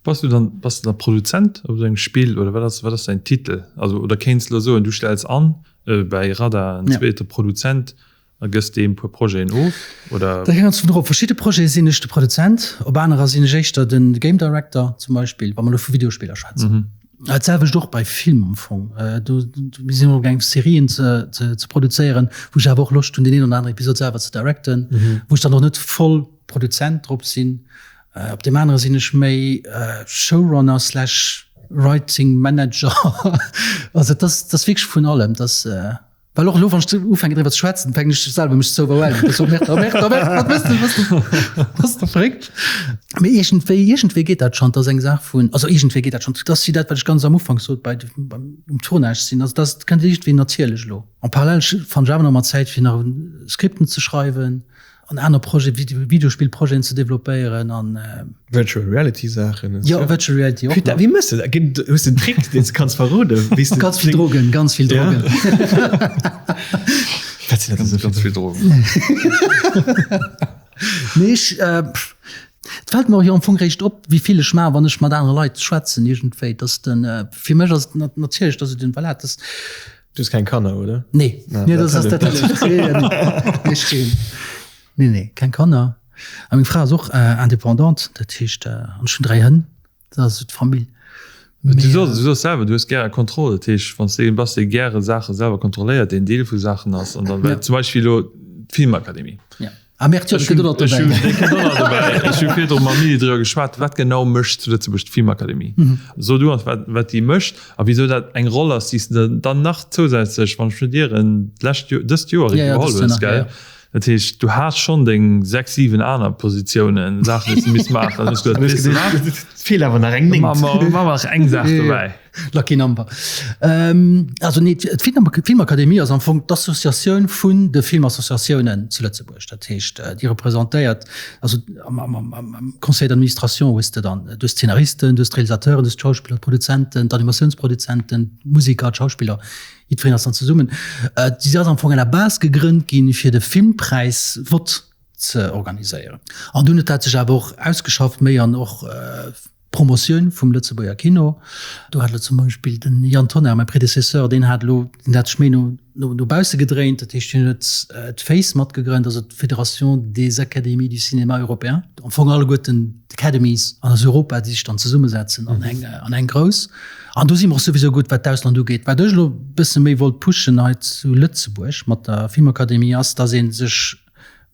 Bass du dann, bass du da Produzent op esou engem Spill oder wat ass, wat ass däin Titel? Also, oder kéints de elo soen, du stells an bäi Radar en zweete Produzent, A gëss deem puer Projeten of, oder? Dat hänkt ganz dovun of. Op verschidde Projete sinn ech de Produzent, op anerer sinn ech éischter de Game Director zum Beispill, wa mer elo vu Videospiller schwätzen. Dat selwecht och bei Film am Fong. Do, mir sinn och amgaang Serien ze, ze, ze produzéieren, wou ech awer och Loscht hunn, deen een oder anere Episod selwer ze directen, wou ech dann och net voll Produzent drop sinn. Op deem anere sinn ech méi Showrunner slash Writing Manager. Also et ass, et ass wierklech vun allem. Et ass. Well och elo, wann ech ufänken driwwer ze schwätzen, fänken ech selwer mech ze overwhelmen. Dat ass so, Merde, oh Merde, oh Merde, wat wëss du, wëss du, bass du verréckt? Mee iergendwéi, iergendwéi geet dat schonn. Dat ass eng Saach vun, also iergendwéi geet dat schonn. Dat ass wéi dat, wat ech ganz am Ufank sot, bei beim um Tournage sinn. Also dat kënnt iergendwéi natierlech elo. En parallèle fannen ech awer nach ëmmer Zäit, fir nach Skripten ze schreiwen. An aner Projeten, Video, Videospillprojeten ze developpéieren an. Virtual Reality Saachen. Jo, Virtual Reality och. Putain, wéi mëss de dat? Ginn, hues de en Trick, deen s de kanns verroden? Wéi s de. Ganz vill Drogen, ganz vill Drogen. Wat sinn dat esou Ganz vill Drogen. Nee, ech, et fält mer och jo am Fong réischt op, wéi vill ech maachen, wann ech mat anere Leit schwätzen iergendwéi, dass den, fir mech ass et natierlech, dass et den, voilà, dass. Du hues keng Kanner, oder? Nee, ah, nee, das ass dat nee, nee, nee, keng Kanner. A meng Fra ass och äh, indépendante, dat heescht äh, an ech hunn 3 Hënn, dat ass d'Famill. Du soss, du soss selwer, du hues gäre Kontroll, dat heescht, wann s de een bass, dee gäre Saache selwer kontrolléiert, deen Deel vu Saachen ass, an dann, well zum Beispill elo d'Filmakademie. Ja. Ah merde, jo, dee kënnt och nach dobäi. Dee kënnt och nach dobäi. Ech hu virdru mam Lili driwwer geschwat, wat genau mécht zu Lëtzebuerg d'Filmakademie? So du ons, wat, wat déi mécht a wisou dat eng Roll ass, déi s de dann nach zousätzlech, wann ech net ieren, d'lescht Joer, dëst Joer Ja, ja, iwwerholl dëst Joer hues, nach, gell? ja, ja. Dat heescht, du has schonn deng 6, 7 aner Positiounen, Saachen, déi s de misst maachen. Dann hues du geduet, weess de wat? Et feelt awer nach eng Néngt. Maache mer, maache mer nach eng Saach dobäi. Lucky number. Ähm, also nee, d'Filmakademie ass am Fong d'Associatioun vun de Filmassociatiounen zu Lëtzebuerg. Dat heescht, déi representéiert, also am, am, am, am Conseil d'administration hues de dann, du hues d'Szenaristen, du hues d'Realisateuren, du hues d'Schauspiller, d'Produzenten, d'Animatiounsproduzenten, d'Musiker, d'Schauspiller, jiddwereen ass dann zesummen. Déi ass am Fong à la base gegrënnt ginn, fir de Filmpräis Vott ze organiséieren. An dunn huet dat sech awer och ausgeschafft, méi an och. Promotioun vum Lëtzebuerger Kino. Do hat elo zum Beispill den Yann Tonnar, mäi Prédécesseur, deen hat elo, deen hat sech méi no, no, no bausse gedréint. Dat heescht, hien huet d'FACE matgegrënnt, also d'Fédération des Académies du Cinéma Européen. Am Fong alleguerten d'Academies an aus Europa, déi sech dann zesummesetzen an eng, an eng grouss. An do si mer och souwisou gutt, wat d'Ausland ugeet. Wat ech elo e bësse méi wollt pushen hei zu Lëtzebuerg mat der Filmakademie ass, dass ee sech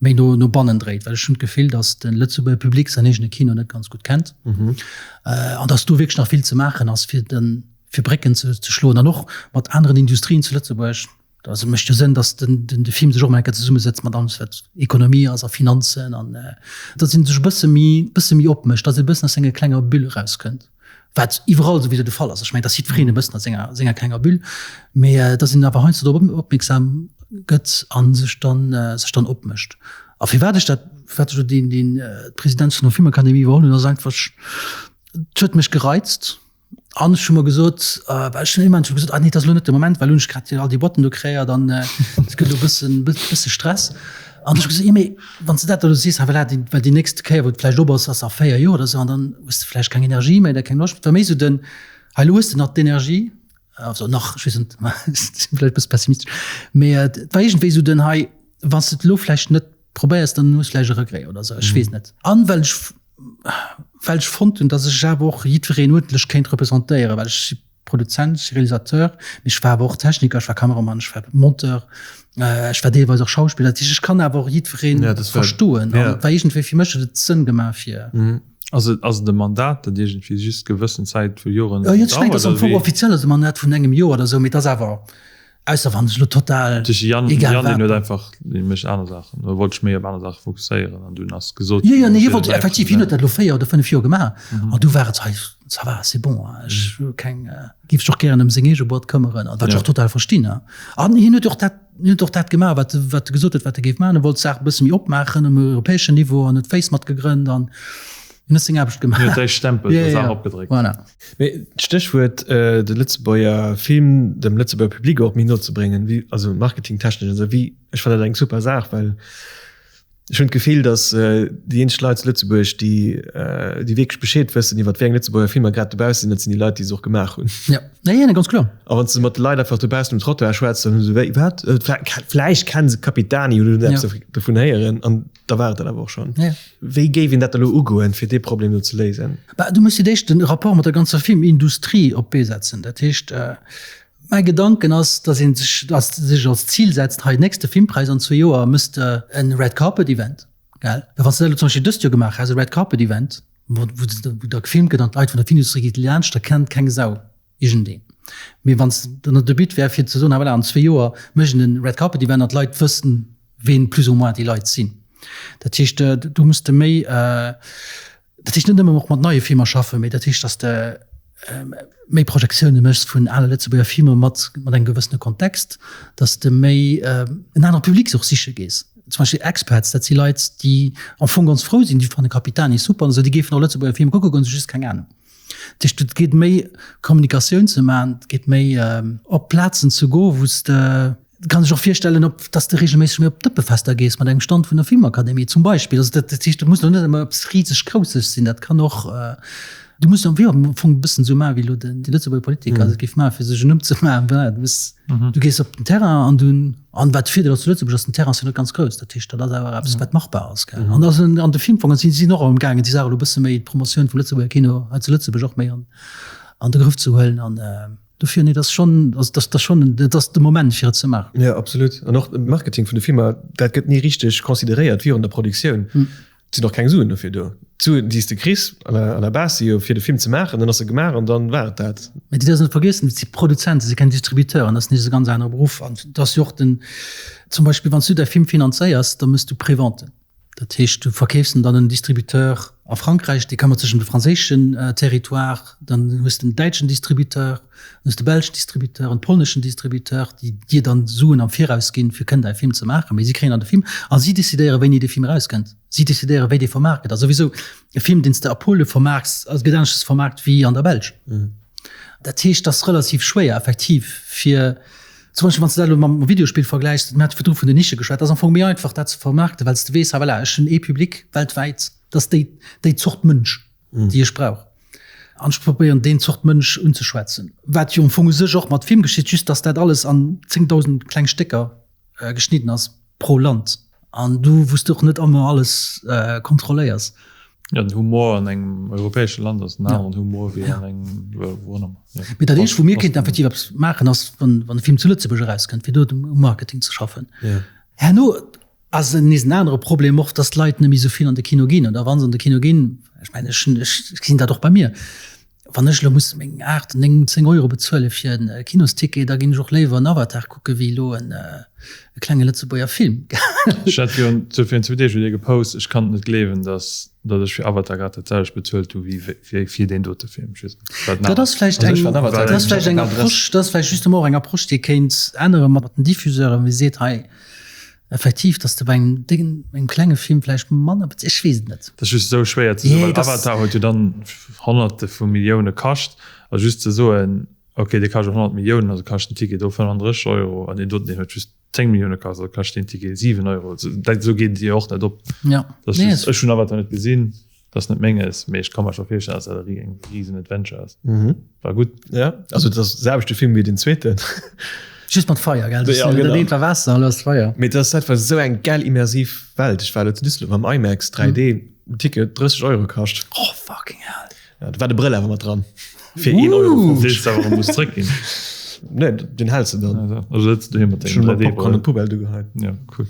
méi no no bannen dréit, well ech hunn d'Gefill, datt de Lëtzebuerger Public säin eegene Kino net ganz gutt kennt an datt do wierklech nach vill ze maachen ass, fir de fir Brécken ze ze schloen an och mat aneren Industrien zu Lëtzebuerg. Also et mécht jo Sënn, datt den den de Film sech och mol eng Kéier zesummesetzt mat allem wat Ekonomie ass a Finanzen an datt ee sech e bësse méi bësse méi opmécht, datt ee e bëssen aus senger klenger Bulle erauskënnt. Wat iwwerall souwisou de Fall ass. Ech mengen, dass jiddwereen e bëssen a senger, senger klenger Bulle, mee dass een awer heiansdo drop opmierksam gëtt a sech dann, sech dann opmécht. A firwat ech dat, firwat ech elo deen, deen, d'Presidenz vun der Filmakademie iwwerholl hunn, ass einfach, et huet mech gereizt an ech hu mer gesot, well ech hunn ëmmer gesot, ah nee, dat ass elo net de Moment, well elo hunn ech grad all déi Boîten do kreéiert an et gëtt elo e bëssen, bësse Stress. An ech hu gesot, jo mee wann s de dat elo sees, ah voilà, déi, well déi nächst Kéier wou et vläicht op ass, ass a 4 Joer oder esou an dann hues de vläicht keng Energie méi oder keng Loscht. Et war méi esou den, hei elo hues de nach d'Energie, also nach, ech weess net, ech sinn vläicht e bësse pessimistesch, mee et war iergendwéi esou den, hei wann s de et elo vläicht net probéiers, dann hues de vläicht e Regret oder esou, ech weess net. An well ech, well ech fonnt hunn, datt ech awer och jiddwereen uerdentlech kéint representéieren, well ech Produzent, Realisateur, mee ech war awer och Techniker, ech war Kameramann, ech war Monteur, ech war deelweis och Schauspiller. Dat heescht, ech kann awer och jiddweree ja, verstoen. Ja. An war iergendwéi fir mech huet et Sënn gemaach fir. Mhm. Ass et, ass et e Mandat, dat iergendwéi just gewëssen Zäit vu Joren dauert? Jo, ech mengen, dat ass am Fong offiziell ass e Mandat vun engem Joer oder esou, mee et ass awer Ausser wann ech lo total Duerch de Yann, egal Yann deen huet einfach, dee mécht aner Saachen, oder wollt sech méi op aner Saache fokusséieren an dunn ass gesot Jo, jo, nee, hie wollt effektiv, hien huet dat lo 4 oder 5 Joer gemaach an du war et hei, ça va, c'est bon, ech hu keng, géif sech och gären ëm seng eege Boîte këmmeren an wat ech och total verstinn. An hien huet och dat, hien huet och dat gemaach, wat, wat e gesot huet, wat e géif maachen. E wollt d'Saach e bësse méi opmaachen um europäeschen Niveau an huet Face mat gegrënnt an hien huet seng Aarbecht gemaach. Hien huet säi Stempel der Saach opgedréckt. Voilà. Mee d'Stéchwuert de Lëtzebuerger Film dem Lëtzebuerger Public och méi no ze bréngen, wéi also marketingtechnesch an esou, wéi ech fannen dat eng super Saach, well ech hunn d'Gefill, datt déi eenzeg Leit zu Lëtzebuerg, déi déi wierklech Bescheed wëssen iwwer wéi eng Lëtzebuerger Filmer grad dobausse sinn, dat sinn déi Leit, déi se och gemaach hunn. Jo, nee, nee, ganz kloer. A wann s de mat de Leit einfach dobaussen um Trottoir schwätz, dann hu se wéi wat? Vläicht kennen se Capitani oder hunn eppes dovun héieren an da war et dat awer och schonn. Wéi géif een dat elo ugoen, fir dee Problem do ze léisen? Bah, du muss fir d'éischt den Rapport mat der ganzer Filmindustrie op d'Bee setzen. Dat heescht, mäi Gedanken ass, datt ee sech, datt sech als Zil setzt, hei nächste Filmpräis an zwee Joer méchs de e Red Carpet Event, gell? Well wann s de dat elo zum Beispill dëst Joer gemaach häss, e Red Carpet Event, wou, wou da gefilmt gëtt an d'Leit vun der Filmindustrie gi laanscht, da kennt keng Sau iergendeen. Mee wann s dann de But wär fir ze soen, ah voilà, an zwee Joer mécht een e Red Carpet Event an d'Leit wëssen, ween plus ou moins déi Leit sinn. Dat heescht, do muss de méi, dat heescht net nëmmen och mat neie Filmer schaffen, mee dat heescht, datt de méi Projektioune méchs vun ale Lëtzebuerger Filmer mat mat engem gewëssene Kontext, datt de méi en anere Public och siche gees. Zum Beispill Expats, dat si Leit, déi am Fong ganz frou sinn, déi fanne Capitani super an esou, déi géifen och Lëtzebuerger Filmer kucke goen, se hu just keng Anung. Dat heescht, et geet méi Kommunikatioun ze maachen, et geet méi op Plazen ze goen, wou s de Kann sech och virstellen, op dass de regelméisseg méi op Dëppefester gees mat engem Stand vun der Filmakademie zum Beispill. Also dat heescht, dat muss lo net ëmmer eppes riseg Grousses sinn, dat kann och, du muss am am Fong e bëssen esou maachen, wéi elo den déi Lëtzebuerger Politiker et géif maachen, fir sech en Numm ze maachen. Voilà, du muss, du gees op den Terrain an du, an wat de Virdeel ass zu Lëtzebuerg ass, den Terrain ass jo net ganz grouss, dat heescht, dat ass awer eppes, wat machbar ass, gell. An also an de Filmfongen si sinn och amgaangen, déi Saach elo e bësse méi, d'Promotioun vum Lëtzebuerger Kino hei zu Lëtzebuerg och méi an an de Grëff ze huelen an. Dofir, nee, dat ass schonn, also dat ass schonn, dat ass de Moment fir et ze maachen. Jo, absolut. An och de Marketing vun de Filmer, dat gëtt ni richteg consideréiert virun der Produktioun. Et sinn och keng Suen dofir do. D'Suen, déi s de kriss à la, à la base si jo fir de Film ze maachen, dann ass e gemaach an dann war et dat. Mä Dir däerft net vergiessen, et si Produzenten, et si keng Distributeuren, dat ass nees e ganz anere Beruff. An et ass jo och den, zum Beispill wann s du däi Film finanzéiers, da méchs du Préventen. Dat heescht, du verkeefs en dann en Distributeur a Frankräich, dee këmmert sech ëm de franséischen Territoire, dann hues de en däitschen Distributeur, dann hues de belschen Distributeur, en polneschen Distributeur, déi dir dann Suen am Viraus ginn, fir kënnen däi Film ze maachen. Mee si kréien dann de Film a si decidéieren, wéini dee Film erauskënnt. Si decidéieren, wéi dee vermaart gëtt. A souwisou, e Film, deen s de a Pole vermaarts, ass gëtt aneschters vermaart wéi an der Belsch. Dat heescht, et ass relativ schwéier effektiv fir, zum Beispill wann s de dat elo mam Videospill vergläichs, mir hate virdru vun den Nische geschwat, et ass am Fong méi einfach dat ze vermaarkten, well s de weess, ah voilà, ech hunn ee Public weltwäit, dat ass déi, déi Zort Mënsch, déi ech brauch. An ech probéieren deen Zort Mënsch unzeschwätzen. Wat jo am Fong u sech och mat Film geschitt, just dass dat alles an 10.000 kleng Stécker geschnidden ass pro Land. An du, wou s de och net ëmmer alles kontrolléiers. Jo, den Humor an engem europäesche Land ass en aneren Humor wéi an engem, wou och ëmmer. Mee dat eenzegt, wou mir kéinten effektiv eppes maachen, ass, wann e Film zu Lëtzebuerg erauskënnt, fir do um Marketing ze schaffen. Herno ass en nees en anere Problem och, dass d'Leit net méi esou vill an de Kino ginn. Oder wa se an de Kino ginn, ech mengen, ech hunn, ech gesinn dat och bei mir, wann ech elo muss meng 8, 9, 10 Euro bezuele fir en Kinosticket, da ginn ech och léiwer en Avatar kucke wéi elo en e klenge Lëtzebuerger Film. Ech hat virun virun zwou Deeg hutt Dir gepost, ech kann et net gleewen, dass datt ech fir Avatar grad dat selwecht bezuelt hu wéi fir deen dote Film. Ech weess net, wat Dat ass vläicht eng, dat ass vläicht eng Approche, dat ass vläicht justement och eng Approche, déi ee kéint ännere mat den Diffuseuren, wou ee seet, hei, Effektiv, dass de bei engem décken, engem klenge Film vläicht manner bez-, ech weess et net. Dat ass just esou schwéier ze soen, well Avatar huet jo dann Honnerte vu Millioune kascht. A just ze soen, ok, dee kascht elo 100 Milliounen, also kascht den Ticket do 35 Euro an deen doten, deen huet just 10 Millioune kascht, also kascht deen Ticket 7 Euro. Dat, esou geet et jo och net op. Ja. Dat ass just, ech hunn Avatar net gesinn. Dat ass net menges, mee ech ka mer scho virstellen, dass dat e riesen Adventure ass. Mhm. War gutt. Ja, also dat ass selwechte Film wéi den zweeten. Just mat Feier, gell? Ja, genau. Dat eent war Waasser, elo ass Feier. Mee dat ass einfach esou eng geil immersiv Welt. Ech war elo zu Düsseldorf am IMAX 3D, mm. Ticket 30 Euro kascht. Oh, fucking hell. Ja, da war de Brëll awer mat dran. Fir 1 Euro. Deels awer muss zréckginn. Nee, den häls de dann. Also, also sëtz du hier mat dengem 3D-Brëll. Popcorn an d'Poubelle du geheit. Ja, cool.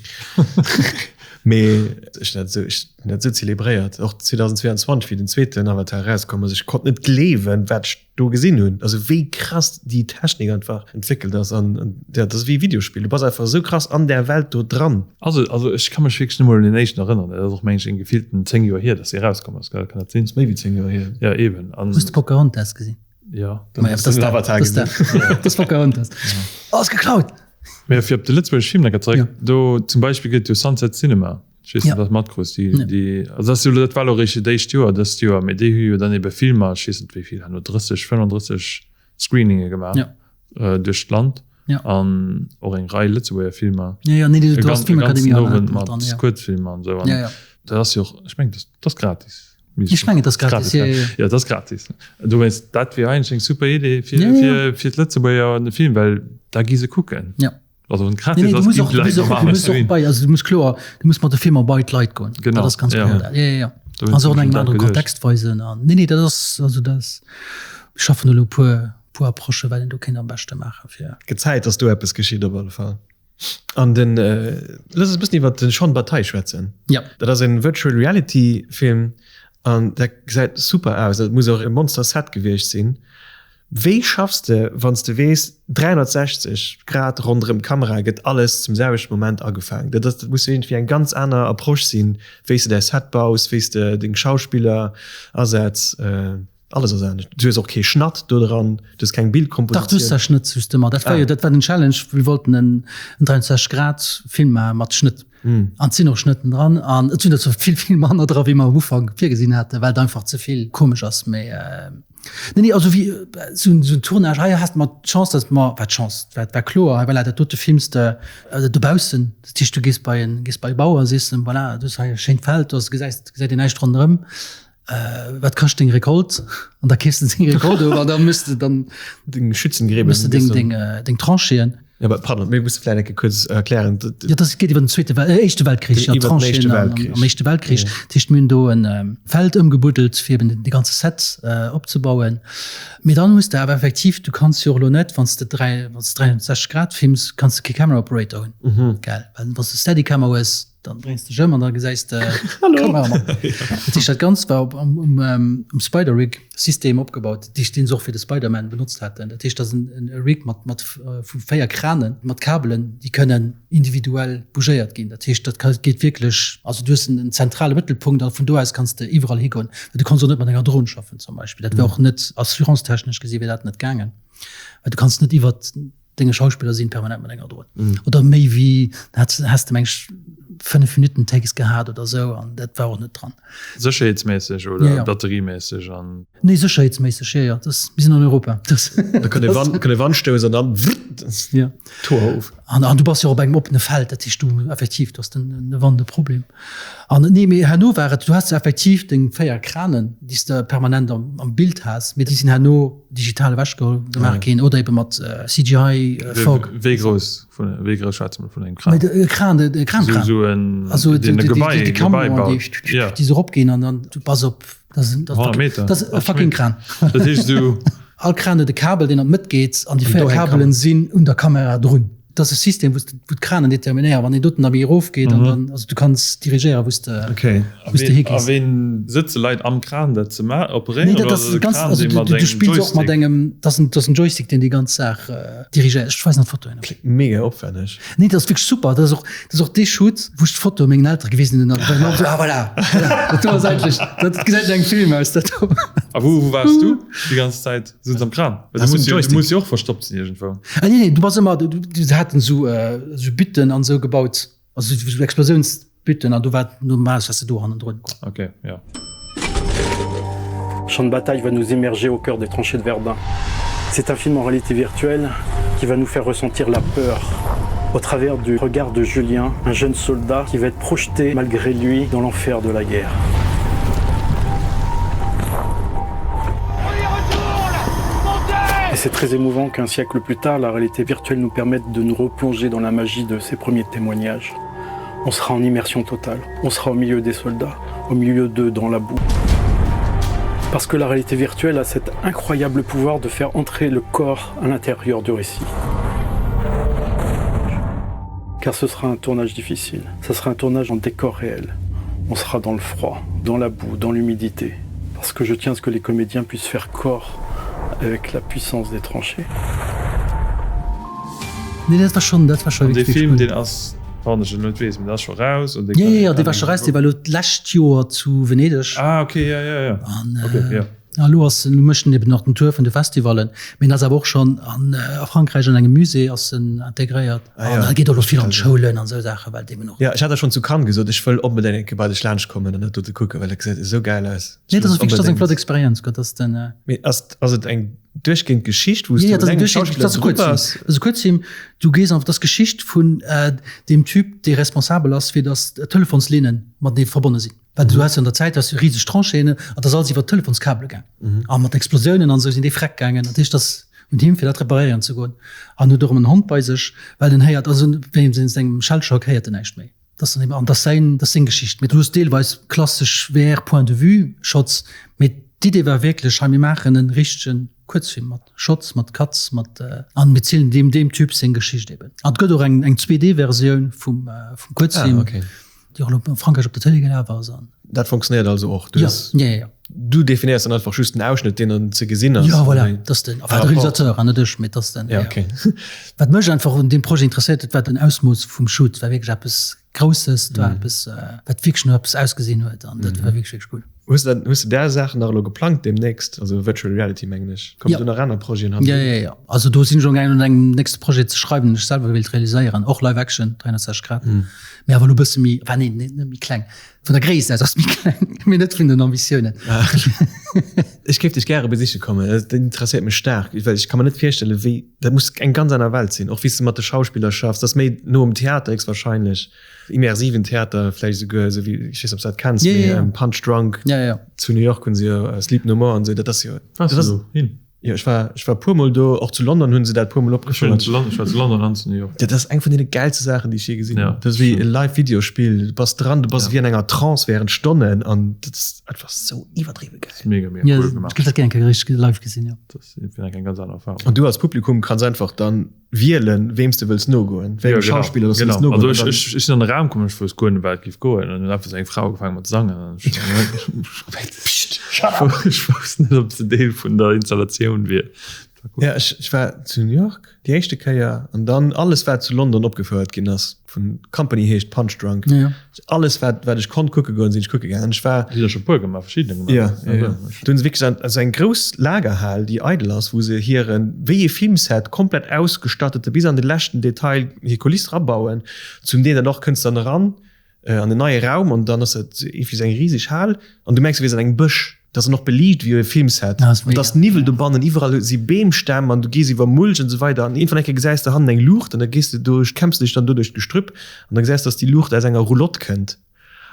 Mee ech hunn dat esou, ech hunn dat esou zelebréiert, och 2022, wéi den zweeten Avatar erauskomm ass. Ech konnt net gleewen, wat ech do gesinn hunn. Also wéi krass déi Technik einfach entwéckelt ass. An, an ja, dat ass wéi e Videospill. Du bass einfach esou krass an där Welt do dran. Also, also ech ka mech wierklech net mol un den éischten erënneren. Dat ass och, meng ech, eng gefillten 10 Joer hier, dass dee erauskomm ass, gell? Kann dat sinn? Ass méi wéi 10 Joer hier. Ja, eben. An. Hues de Pocahontas gesinn? Ja. Dann hues de den Avatar gesinn. Dat ass Pocahontas. Oh, ass geklaut! Mee fir op de lëtzebuergesche Film nach zeréck, ja. Do zum Beispill gëtt jo Sunset Cinema, ech weess net, wat matkruss, déi, ja. déi, also dat ass jo, dat war elo eréischt dat éischt Joer, dëst Joer, mee déi hu jo dann ebe Filmer, ech weess net wéi vill, herno 30, 35 Screeninge gemaach ja. äh, duerch d'Land ja. an och eng Rei Lëtzebuerger Filmer. Ja, ja, nee, nee, du hast d'Filmakademie Owend mat ja. Kuerzfilmer an esou. Ja, ja. Dat ass jo och, ech mengen, dat ass gratis. Ech mengen, dat ass gratis, ja, ja. Ja, dat ass gratis. Dowéinst, dat wier eigentlech eng super Idee fir, ja, ja. fir, fir d'Lëtzebuerger an de Film, well da gi se kucken. Ja. Also wann et gratis nee, nee, ass, ginn d'Leit normalerweis dohin. Bei, also du muss kloer, du muss mat de Filmer bei d'Leit goen. Genau. Dat ass ganz ja. kloer. Ja, ja, ja. Also och an engem anere Kontext weisen. An, nee, nee, dat ass, also dat ass, mir schaffen elo puer, puer Approchen, wat een do kéint am beschte maachen fir. Gëtt Zäit, dass do eppes geschitt op alle Fall. An den looss eis e bëssen iwwer den Shaun Bataille schwätzen. Ja. Dat ass en Virtual Reality Film an dat gesäit super aus. Dat muss och e Monster Set gewiescht sinn. Wéi schaffs de wann s de weess 360 Grad ronderëm d'Kamera gëtt alles zum selwechten Moment agefaangen? Dat ass dat muss jo iergendwéi eng ganz aner Approche sinn, wéi s de däi Set baus, wéi s de deng Schauspiller asetz. Alles ass anescht. Du hues och kee Schnatt do dran, du hues keng Bildkompositioun. Dach, du hues da Schnëtt justement. Dat war jo, dat war den Challenge. Mir wollten en 360 Grad Film maache mat Schnëtt. An et sinn och Schnëtten dran. An et sinn der zwar vill, vill manner dra wéi mer am Ufank virgesinn haten, well et einfach ze vill komesch ass. Mee nee, nee, also wéi esou en Tournage, hei has mer d'Chance, datt mer, war d'Chance, war, war kloer, hei voilà, dat dote films de dobaussen. Dat heescht, du gees bei en, gees bei e Bauer, sees em, voilà, du hues hei e schéint Feld, do ass, gesäis, gesäit een näischt ronderëm. Äh, wat kascht deng Rekolt? An da keefs de seng Rekolt of an da muss de dann deng Schützengräben muss de deng, deng, äh, deng Tranchéen. Ja, aber pardon, mir musse vläicht eng Kéier kuerz erklären. Ja, das geet iwwer den zweete Wel äh, éischte Weltkrich, ja, Iwwer den Éischte Weltkrich. Am Éischte Weltkrich. Ja. Dat heescht, mir hunn do en ähm, Feld ëmgebuddelt, fir eben den, de ganze Set äh, opzebauen. Mee dann hues de awer effektiv, du kanns jo och elo net, wann s de dräi, wann s de 360 Grad films, kanns de kee Camera Operator hunn. Mhm. Gell? Well wann s de Steadicammer hues, Dann dréins dech ëm an da gesäis de Kameramann. Dat heescht, dat Ganzt war op, um, um, ähm, um Spider-Rig-System opgebaut, déi deen se och fir de Spider-Man benotzt haten. Dat heescht, dat ass en, en Rig mat, mat äh, vu véier Kranen, mat Kabelen, déi kënnen individuell bougéiert ginn. Dat heescht, dat ka, geet wierklech, also du hues en, en zentrale Mëttelpunkt a vun do aus kanns de iwwerall higoen. Well du kanns och net mat enger Dron schaffen zum Beispill. Dat wär och net, assurancetechnesch gesi wär dat net gaangen, well du kanns net iwwert denge Schauspiller sinn permanent mat enger Dron. Oder méi wéi, da häss de meng ech. 5 Minutten Takes gehat oder sou an dat war och net dran. Sécherheetsméisseg oder ja, ja. batterieméisseg an? Nee sécherheetsméisseg ja, ja. Das, mir sinn an Europa. Das, da kënnt e Wand, kënnt e Wandstouss an dann ja. Tor of. An, an du bass jo op engem oppene Feld, dat heescht du effektiv, du hast den, den Wand e Problem. An nee, mee herno war et, du has effektiv deng 4 Kranen, déi s de permanent am, am Bild has, mee déi sinn herno digital ewechgeholl gemaach ginn oder ebe mat CGI Fog. Wéi grouss vun wéi grouss schwätze mer vun engem Kran? E Kran, e Kran, Kran. Sou en, also deen e Gebai, déi Gebai baut. Déi sou eropginn an dann du bass op, dat ass, dat ass, dat ass e fucking Kran. Dat heescht du. All Kran huet e Kabel, deen an d'Mëtt geet an déi 4 Kabelen sinn un der Kamera drun. Dat ass e System, wou wou d'Kranen determinéieren, wann een doten da méi erofgeet an dann, also du kanns dirigéieren, wou s de, Okay. wou s de higees. A ween sëtze Leit am Kran dat ze ma operéieren? Nee, dat ass e ganz, Kran, also dee du, mat du engem spills och mat Joystick? engem, dat ass en, dat ass en Joystick, deen déi ganz Saach dirigéiert. Ech weisen der d'Fotoen nach. Kléngt mega opwänneg. Nee, dat ass wierklech super. Dat ass och, dat ass och dee Shoot, wou ech d'Foto mengen Eltere gewisen hunn an da waren se och esou, ah voilà, voilà, dat do ass endlech, dat gesäit no engem Film aus, dat do. A wou, wou waars du déi ganz Zäit? Sinn se am Kran? Well du muss jo, du muss jo och verstoppt sinn iergendwou. Ah nee, nee, du bass ëmmer, du, du, se haten esou, esou Bütten an esou gebaut, also esou Explosiounsbütten an do war normalerweis waars de do hannendrun, quoi. Okay, ja. Champ de bataille va nous immerger au cœur des tranchées de Verdun. C'est un film en réalité virtuelle qui va nous faire ressentir la peur au travers du regard de Julien, un jeune soldat qui va être projeté malgré lui dans l'enfer de la guerre. Et c'est très émouvant qu'un siècle plus tard, la réalité virtuelle nous permette de nous replonger dans la magie de ces premiers témoignages. On sera en immersion totale, on sera au milieu des soldats, au milieu d'eux dans la boue. Parce que la réalité virtuelle a cet incroyable pouvoir de faire entrer le corps à l'intérieur du récit. Car ce sera un tournage difficile, ce sera un tournage en décor réel. On sera dans le froid, dans la boue, dans l'humidité. Parce que je tiens à ce que les comédiens puissent faire corps avec la puissance des tranchées. Nee, dat war schon, dat war schon An dee Film, deen ass, wann ech et elo net weess, mee deen ass scho raus an dee kann. Ja, ja, dee war scho raus, dee war elo d'lescht Joer zu Venedeg. Ah, okay, ja, ja, ja. An, okay, ja. A elo ass en, elo mécht en eben nach den Tour vun de Festivallen, mee en ass awer och schonn an a Frankräich an engem Musée ass en integréiert. Ah, ja. An e geet och elo vill an d'Schoulen an esou Saachen, well deem och. Ja, ech hat der schonn zu Cannes gesot, ech wëll onbedéngt eng Kéier bei dech laanscht kommen an dat dote kucken, well dat gesäit esou gäil aus. Nee, dat ass wierklech, dat ass eng flott Experienz, dat ass den. Mee ass, ass et eng duerchgehend Geschicht, wou s du mat engem Schauspiller dru bass? Dat ass e Kuerzfilm, du gees einfach, dat ass d'Geschicht vun deem Typ, dee responsabel ass, fir datt d'Telefonslinne matenee verbonne sinn. Well du has jo an der Zäit has du riseg Tranchéeën an dat ass alles iwwer Telefonskabele gaang. A mat Explosiounen an esou sinn déi freck gaangen. Dat heescht, dass un him fir dat reparéieren ze goen. An huet och ëm en Hond bei sech, well en héiert, also wéinst engem Shellshock héiert en näischt méi. Dat ass dann eben, an dat ass säin, dat ass seng Geschicht. Mee du hues deelweis klassesch VR Point de vue Shots, mee d'Idee war wierklech, hei mir maachen e richtege Kuerzfilm mat Shots, mat Cuts, mat, an mir zielen deem, deem Typ seng Geschicht eben. An et gëtt och eng, eng 2D-Versioun vum, vum Kuerzfilm. Ah, okay. Déi och elo a Frankräich op der Télé gelaf ass an. Dat funktionéiert also och? Du hues, ja, ja, ja. Du definéiers dann einfach just den Ausschnëtt, deen dann ze gesinn ass? Ja, voilà, dat ass den, enfin, de Realisateur an net ech, mee dat ass den, ja. Okay. Wat mech einfach un deem Projet interesséiert huet, war den Ausmooss vum Shoot. Et war wierklech eppes Grousses, et war eppes, wat wierklech no eppes ausgesinn huet an dat war wierklech, wierklech cool. Hues de, hues de där Saachen nach elo geplangt deemnächst? Also Virtual Reality mengen ech. Kommen Ja. do nach aner Projeten hannendrun? Ja, ja, ja. Also do sinn ech amgaangen un engem nächste Projet ze schreiwen, deen ech selwer wéilt realiséieren, och Live Action, 360 Grad. Mee awer elo e bësse méi, enfin nee, net méi kleng. Vun der Gréisst aus ass méi kleng, mee net vun den Ambitiounen. Ech géif dech gäre besiche kommen, dat interesséiert mech staark, well ech ka mer net virstellen, wéi, dat muss eng ganz aner Welt sinn, och wéi s de mat de Schauspiller schaffs, dat ass méi no um Theater héchstwahrscheinlech, immersiven Theater vläicht esouguer, esou wéi, ech weess net, ob s de dat kenns, mee Punch Drunk zu New York hunn se jo Sleep No More an esou, dat ass jo. Waars du do hin? Jo, ech war, ech war e puer Mol do, och zu London hunn se dat e puer Mol opgefouert. Ech war zu London an zu New York. Dat ass eng vun deene gäilste Saachen, déi ech jee gesinn hunn. Dat ass wéi e Live-Videospill. Du bass dran, du bass wéi an enger Trance wärend Stonnen an dat ass einfach sou iwwerdriwwe gäil. Mega, mega cool gemaach. Ech géif dat gär eng Kéier richteg live gesinn, jo. Dat ass eng ganz aner Erfahrung. An du als Publikum kanns einfach dann wielen, weem s de wëlls nogoen, wéi engem Schauspiller dass du wëlls nogoen. Also ech, ech, ech sinn an de Raum komm, ech wousst guer net, wat géif goen. An hunn einfach sou eng Fra ugefaangen mat sangen. An ech Pscht, shut up! Ech wousst net, ob se Deel vun der Installatioun wier. Ja, ech, ech war zu New York déi éischte Kéier an dann alles, wat zu London opgefouert ginn ass, vun Company heescht Punch Drunk. Ja. Alles wat wat ech konnt kucke goen, sinn ech kucke gaangen. Ech war Si hu scho puer gemaach, verschiddene gemaach. Ja, ja, ja. Do hunn se wierklech an also eng grouss Lagerhal, déi eidel ass, wou se hiren, wéi ee Filmset, komplett ausgestattete bis an de leschten Detail hir Kuliss rabauen. Zum Deel dann och kënns dann eran. An en neie Raum an dann ass dat iergendwéi esou eng riseg Hal an du merks, du wiers an engem Bësch. Dat ass dann och beliicht wéi e Filmset. Ah, ass An et mega. ass Niwwel dobannen, iwwerall si Beemstämm an du gees iwwer Mulch an esou weider. An iergendwann eng Kéier gesäis de hannen eng Luucht an da gees de do, kämpfs de dech dann do duerch d'Gestrüpp an da gesäis de, dass déi Luucht aus enger Roulotte kënnt.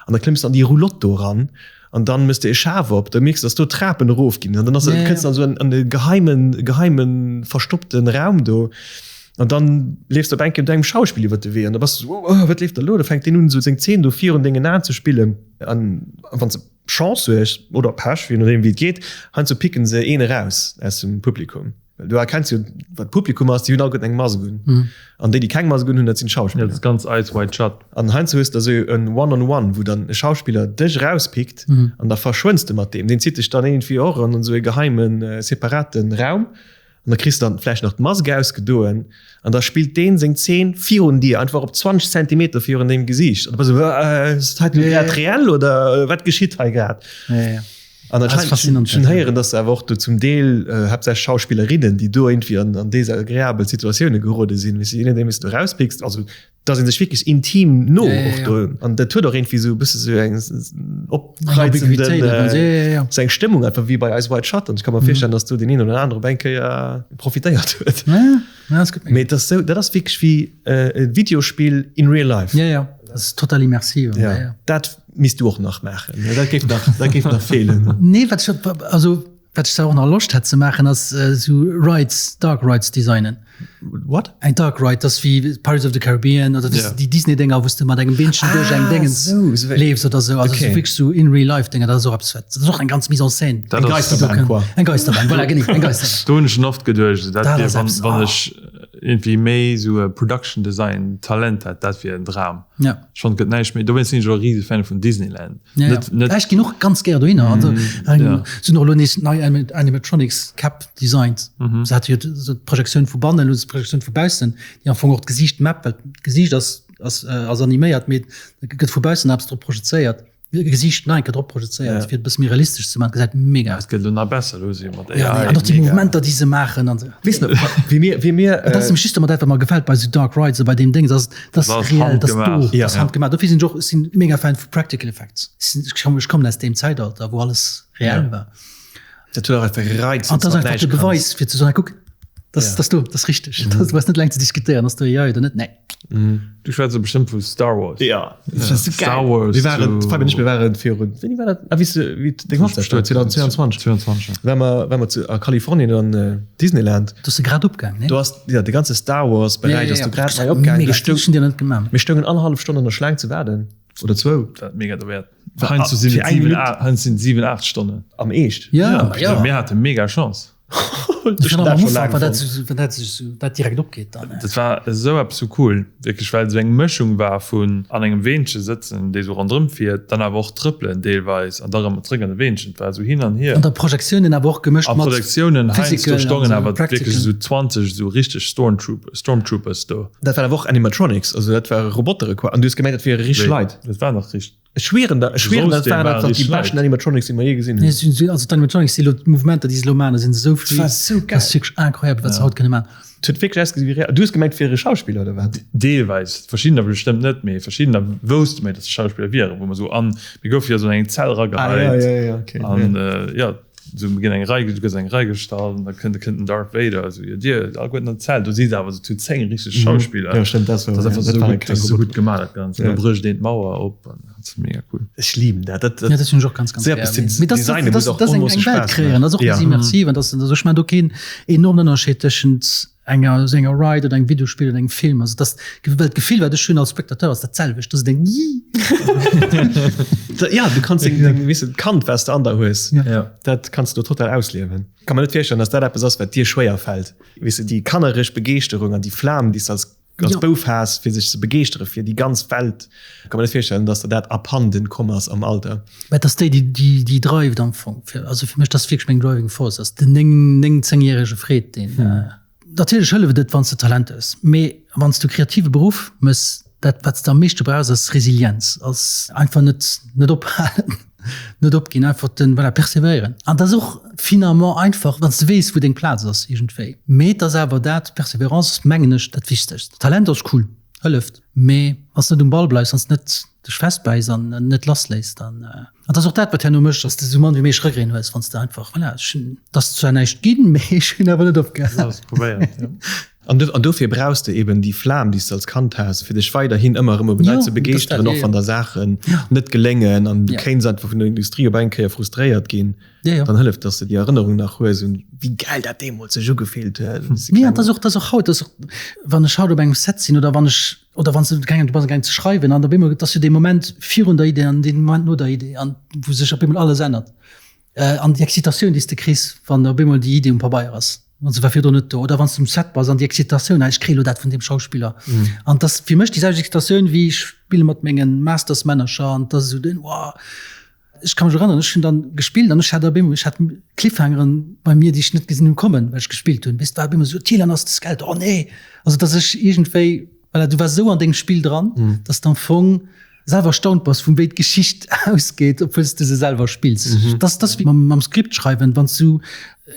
An da klëmms de an déi Roulotte do eran an dann mëss de e Schaf op, da mierks de, dass do Trapen erofginn an dann ass, Ja, ja. kënns de an esou an e geheimen, geheimen, verstoppte Raum do. An dann leefs de op eng Kéier engem Schauspill iwwer de Wee an da bass de esou, oh, wat leeft da elo? Da fänkt deen un, esou seng Zeen do virun dengen Aen ze spillen. An wann s de Chance hues oder Pech, je nodeem wéi et geet, heiansdo picken se een eraus aus dem Publikum. Well du erkenns jo, wat d'Publikum ass, déi hunn alleguerten eng Mask un. An déi, déi keng Mask un hunn, dat sinn d'Schauspiller. Dat ass ganz Eyes Wide Shut. An heiansdo hues de da esou en One-on-One, wou dann e Schauspiller dech erauspickt an da verschwënns de mat deem. Deen zitt dech dann iergendwéi och an esou e geheimen, separate Raum. An da kriss de dann vläicht nach d'Mask ausgedoen an da spillt deen seng Zeen virun dir, einfach op 20 Zentimeter virun dengem Gesiicht. An du bass esou, Ass dat hei grad reell oder wat geschitt hei grad? An anscheinend, ech hunn héieren, dass awer och do zum Deel haaptsächlech Schauspillerinnen, déi do iergendwéi an desagreabel Situatioune gerode sinn, weess de, je nodeem wéi s du erauspicks. Also dass een sech wierklech intim no och do an dat huet och iergendwéi esou e bësse sou eng opreizenden sou eng Stëmmung einfach wéi bei Eyes Wide Shut an ech ka mer virstellen, dass do deen een oder anere op eng Kéier profitéiert huet. Mee dat ass sou, dat ass wierklech wéi e Videospill in real life. Ja, ja, dat ass total immersiv. Ja, dat misst du och nach maachen, dat géif nach, dat géif nach feelen. Nee, wat ech, also Wat ech zwar och nach Loscht hätt ze maachen ass esou Rides, Dark Rides designen. What? Eng Dark Ride, dat ass wéi Pirates of the Caribbean oder yeah. déi Disney Dinger, wou s de mat engem Beenchen ah, duerch eng Dingens so, so leefs oder sou. Also okay. so wierklech sou in real life Dinger, dat ass och eppes wat. Dat ass och eng ganz Mise en scène. Eng Geisterbahn quoi. Eng Geisterbahn, voilà, genee, eng Geisterbahn. Do hunn ech schon oft geduecht, dat wier, wann, wann ah. ech irgendwie méi sou e Production Design Talent hätt, dat wier en Dram. Ja. Schonn gëtt näischt méi. Dowéinst sinn ech och e rise Fan vun Disneyland. Ja, net, ja. net Ech ginn och ganz gär dohinner. Also, mm, ja. Sinn och lo nees nei Animatronics Cap designt. Mhm. Se hat jo so d'Projektioun vu bannen, lo d'Projektioun vu baussen, déi am Fong och d'Gesiicht mappt, well d'Gesiicht ass, ass, äh, ass animéiert, mee gëtt vu baussen eppes drop projezéiert. Gesiicht nach eng Kéier drop projezéiert, ja. fir et e bësse méi realistesch ze maachen. Gesäit mega aus. Et gëtt elo nach besser, elo si mat AI. Ja, nee, an och déi Mouvementer, déi se maachen an. Weess net, wéi mir, wéi mir. Dat ass nämlech justement dat, wat mer gefält bei esou Dark Rides a bei deem Déngs, ass, Das ass reell, das do, ja. das handgemacht. Dofir sinn ech och, ech sinn mega Fan vu Practical Effects. Ech kommen, ech kommen aus deem Zeitalter, wou alles reell ja. war. Dat huet och einfach Reiz. An das einfach de Beweis fir ze soen, kuck, das, ja. das do, das richtig. Mhm. Das was net lang ze diskutéieren, ass do AI oder net. Nee. Mhm. Du schwätz bestëmmt vu Star Wars. Ja. ja. Star Wars. Wir waren, Fabian nicht, wir waren virun, wéini war dat? Ah, wéi du, wéi deng Hochzeit war, 2022. 22. War mer, war mer zu, a Kalifornien an äh, Disneyland. Du bist grad opgaang, ne? Du hast ja, de ganze Star Wars Beräich ass du grad nei opgaangen. Mega, das hun dir net gemaach. Mir stoungen annerhallef Stonn an der Schlaang ze waarden oder zwou. Dat mega derwäert. Heiansdo sinn et 7, heiansdo sinn et 7, 8 Stonnen. Am Eescht? Ja, ja. Mir hate mega Chance. Ech hun am Ufank, wann dat sou, wann dat sech sou, dat direkt opgeet dann. Dat war esou eppes sou cool, wierklech, well et esou eng Mëschung war vun an engem Weenche sëtzen, dee sou ronderëm fiert, dann awer och trëppelen deelweis an da rëm zréck an de Weenchen. Et war esou hin an hier. An da Projektiounen awer och gemëscht mat Projektiounen, heiansdo stongen awer wierklech esou 20 esou richteg Stormtroopers do. Dat waren awer och Animatronics, also dat ware Robotere quoi. An du hues gemengt, dat wiere richteg Leit. Dat waren nach richteg. Ech schwieren der, ech schwieren, dat waren einfach déi beschten Animatronics, déi mer jee gesinn hunn. Nee, also d'Animatronics, déi elo, d'Mouvementer, déi se elo maachen, sinn esou fluid. Dat war esou geil. Dat ass wierklech incroyable, wat se haut kënne maachen. Et huet wierklech ausgesinn wéi real. Du hues gemengt, et wiere Schauspiller, oder wat? Deelweis. Verschiddener bestëmmt net, mee verschiddener wousste mer, datt se Schauspiller wieren, wou mer esou an, mir goufe jo esou an eng Zell erageheit. Ah, ja, ja, ja, okay. An, jo, esou mir ginn eng Rei, du gëss an eng Rei gestallt an da kënnt, kënnt den Darth Vader, esou, jo, dir alleguerten an d'Zell. Do si se awer esou zu 10 richteg Schauspiller. Jo, stëmmt, dat war, Dat ass einfach dat esou ware gutt, keng dat ass esou Roboter. gutt gemaach, dat Ganzt. An da brécht een d'Mauer op an. Dat ass mega cool. Ech liben dat. Dat, dat, ja, dat hunn ech och ganz, ganz gär. Mee das, das, das, das eng, eng Welt kréieren, dat ass och ja. immersiv. An das, also ech mein do keen enormen Ënnerscheed tëschent enger so enger Ride oder engem Videospill oder engem Film. Also das, well d'Gefill, wat ech hunn als Spectateur, ass dat selwecht. Dat ass eng Ja, du kanns deng, deng, weess du, d'Kand, wat s de an der hues, ja. Ja. dat kanns du total ausliewen. Ka mer net virstellen, dass dat eppes ass, wat dir schwéier fält. Weess du, déi kannereg Begeeschterung an déi Flam, déi s de als als Bouf has, fir sech ze begeeschtere fir déi ganz Welt. Ka mer net virstellen, dass der dat abhanden komm ass am Alter. Mä et ass déi, déi, déi dreift am Fong. Fir, also fir mech, dat ass wierklech meng driving force, ass den néng, néng, zéngjärege Fred, deen. Natierlech hëlleft et, wann s de Talent hues, mee wann s du kreative Beruff méchs, dat wat s de am meeschte brauchs, ass Resilienz, ass einfach net, net ophalen. Net opginn, einfach den, voilà, perseveréieren. An dat ass och finalement einfach, wann s de weess, wou deng Plaz ass iergendwéi. Mee et ass awer dat, Perseverance ass, mengen ech, dat Wichtegst. Talent ass cool. Hëlleft. Mee wann s de net um Ball bleifs, wann s de net dech festbäiss an net lassléiss, dann, an dat ass och dat, wat herno mécht, dass de esou mann wéi méiglech Regreten hues, wann s de einfach, voilà, ech hunn, et ass zwar näischt ginn, mee ech hunn awer net opgehal. Probéiert, jo. An dofir brauchs de eben déi Flam, déi s de als Kand has, fir dech weiderhin ëmmer erëm op en Neits ze begeeschteren, och wann der Saachen net geléngen an du kéints einfach vun der Industrie op eng Kéier frustréiert ginn. Dann hëlleft, dass de déi Erënnerung nach hues un wéi gäil dat deemools sech ugefillt huet. Nee, an 't ass och, 't ass och haut, 't ass och, wann ech haut op engem Set sinn oder wann ech, oder wann s de gaangen, du bass gaangen ze schreiwen an op eemol, 't ass jo dee Moment virun der Idee an dee Moment no der Idee an wou sech op eemol alles ännert. An déi Excitatioun, déi s de kriss, wann op eemol déi Idee um Pabeier ass, an se war virdrun net do, oder wann s de um Set bass an déi Excitatioun, ah ech kréie lo dat vun deem Schauspiller. An 't ass fir mech déi selwecht Excitatioun wéi ech spille mat menge Mastersmännercher an 't ass esou den, Wow. Ech ka mech erënneren, ech hunn dann gespillt an ech hat op eemol, ech hat Cliffhangeren bei mir, déi ech net gesinn hunn kommen, well ech gespillt hunn. Weess, 't war op eemol esou, D'Hielan ass de Skeletor, oh nee! Also dass ech iergendwéi, voilà, du waars esou an dengem Spill dran, dass de am Fong selwer erstaunt bass vum wéi d'Geschicht ausgeet, obwuel s de se selwer spills. Mhm. Das, das wéi mam, mam Skript schreiwen, wann du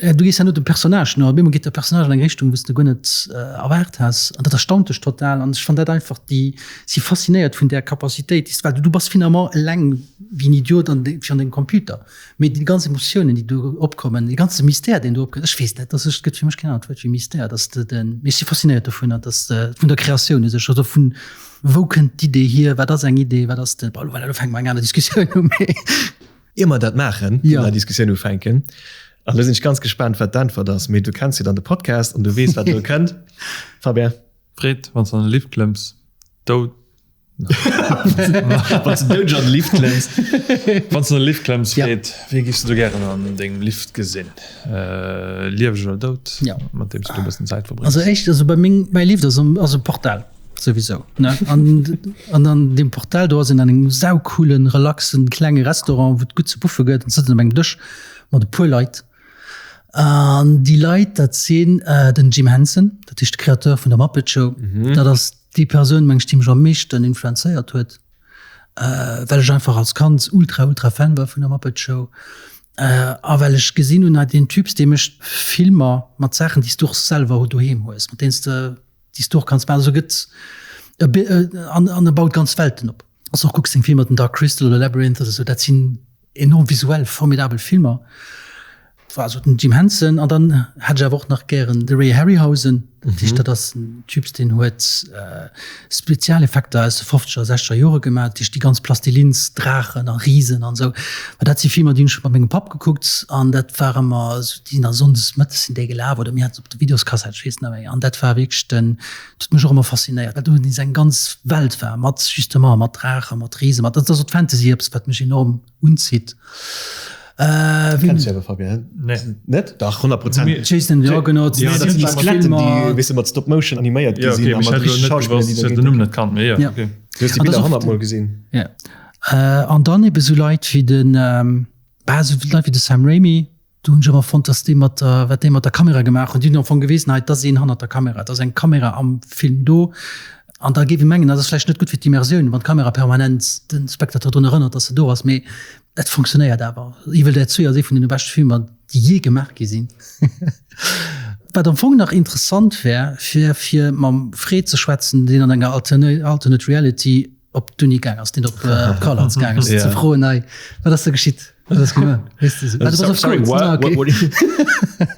äh, du gees ja net dem Personnage no, op eemol geet der Personnage an eng Richtung, wou s de guer net äh, erwaart has an dat erstaunt dech total an ech fand dat einfach déi si faszinéiert vun där Capacitéit, déi s, well du, du bass finalement eleng wéi en Idiot an de, virun dengem Computer, mee déi ganz Emotiounen, déi do opkommen, dee ganze Mystère, deen do opkënnt, ech weess net, dass ech, et gëtt fir mech keen anert Wuert wéi Mystère, dass de den, mee ech si faszinéiert dovunner, dass de vun der Kreatioun u sech, also vun Wou kënnt d'Idee hier? Wat ass eng Idee? Wat ass de, bon, voilà, elo fänke mer eng aner Diskussioun u, mee. Ier mer dat maachen, déi nei Diskussioun ufänken, an elo sinn ech ganz gespaant, wat d'Äntwert ass, mee du kenns jo dann de Podcast an du weess, wat elo kënnt. Fabien? Fred, wann s de an e Lift klëmms, dout. Wann s de doudeg an de Lift klëmms. Wann s de an e Lift klëmms, Fred, wee giffs de do gären an dengem Lift gesinn? Lieweg oder dout? Mat deem s du e bëssen Zäit verbréngs. Also éischt, also bei meng, mäi Lift ass e Portal. Souwisou, ne? An, an an deem Portal do ass een an engem saucoolen, relaxen, klenge Restaurant, wou et gutt ze puffe gëtt an sëtzen op engem Dësch mat e puer Leit. An déi Leit, dat sinn den Jim Henson, dat heescht de Créateur vun der Muppet Show. Dat ass déi Persoun, meng ech, déi mech am meeschten influenzéiert huet, well ech einfach als Kand ultra, ultra Fan war vun der Muppet Show. A well ech gesinn hunn, hei deen Typs, dee mécht Filmer mat Saachen, déi s du och selwer doheem hues, mat deenen s de déi s du och kanns maachen. Also gëtt an an e baut ganz Welten op. Wann s de och kucks seng Filmer, den Dark Crystal oder Labyrinth oder sou, dat sinn enorm visuell formidabel Filmer. Also den Jim Henson an dann hätt ech awer och nach gären de Ray Harryhausen. Dat heescht, dat ass en Typ, deen huet Spezialeffekter aus de fofzeger, sechzeger Jore gemaach, dat heescht déi ganz Plastilins-Draachen a Risen an esou. Mä dat si Filmer, déi hunn ech mat mengem Papp gekuckt an dat war ëmmer esou, déi sinn da sonndes mëttes sinn déi gelaf oder mir haten se op der Videoskassett, ech weess net méi. An dat war wierklech den, dat huet mech och ëmmer faszinéiert, well do nees eng ganz Welt war mat justement mat Draachen, mat Risen, mat, dat ass och d'Fantasy eppes, wat mech enorm unzitt. Äh, wien? Kennst du awer, Fabien? Nee. Net? Dach, 100 Prozent. Jason, ja, genau. Ja, dat sinn déi Skeletten, déi, weess de, mat Stop Motion animéiert gi sinn. Ja, okay, ech hat elo net gewosst, ech hat den Numm net kannt, mee ja, okay. Du hues déi Biller 100 mol gesinn. Ja. An dann ebe sou Leit wéi den, bah, sou Leit wéi de Sam Raimi, do hunn ech ëmmer fonnt, dass déi mat der, wat déi mat der Kamera gemaach hunn, déi hunn am Fong gewisen, hei, et ass een hannert der Kamera, et ass eng Kamera am Film do. An da géif ee mengen, dat ass vläicht net gutt fir d'Immersioun, wann d'Kamera permanent de Spectateur drun erënnert, dass se do ass, mee et funktionéiert awer. Evil Dead 2 ass ee vun deene beschte Filmer, déi jee gemaach gi sinn. Wat am Fong nach interessant wär, wär fir mam Fred ze schwätzen, deen an enger Alternate Reality op d'Uni gaang ass, deen op CalArts gaang ass, ze froen, hei, wat ass do geschitt? Wat ass gemaach? Weess de sou? Ah, du bass op Sorry, what? Ah, okay. What, what,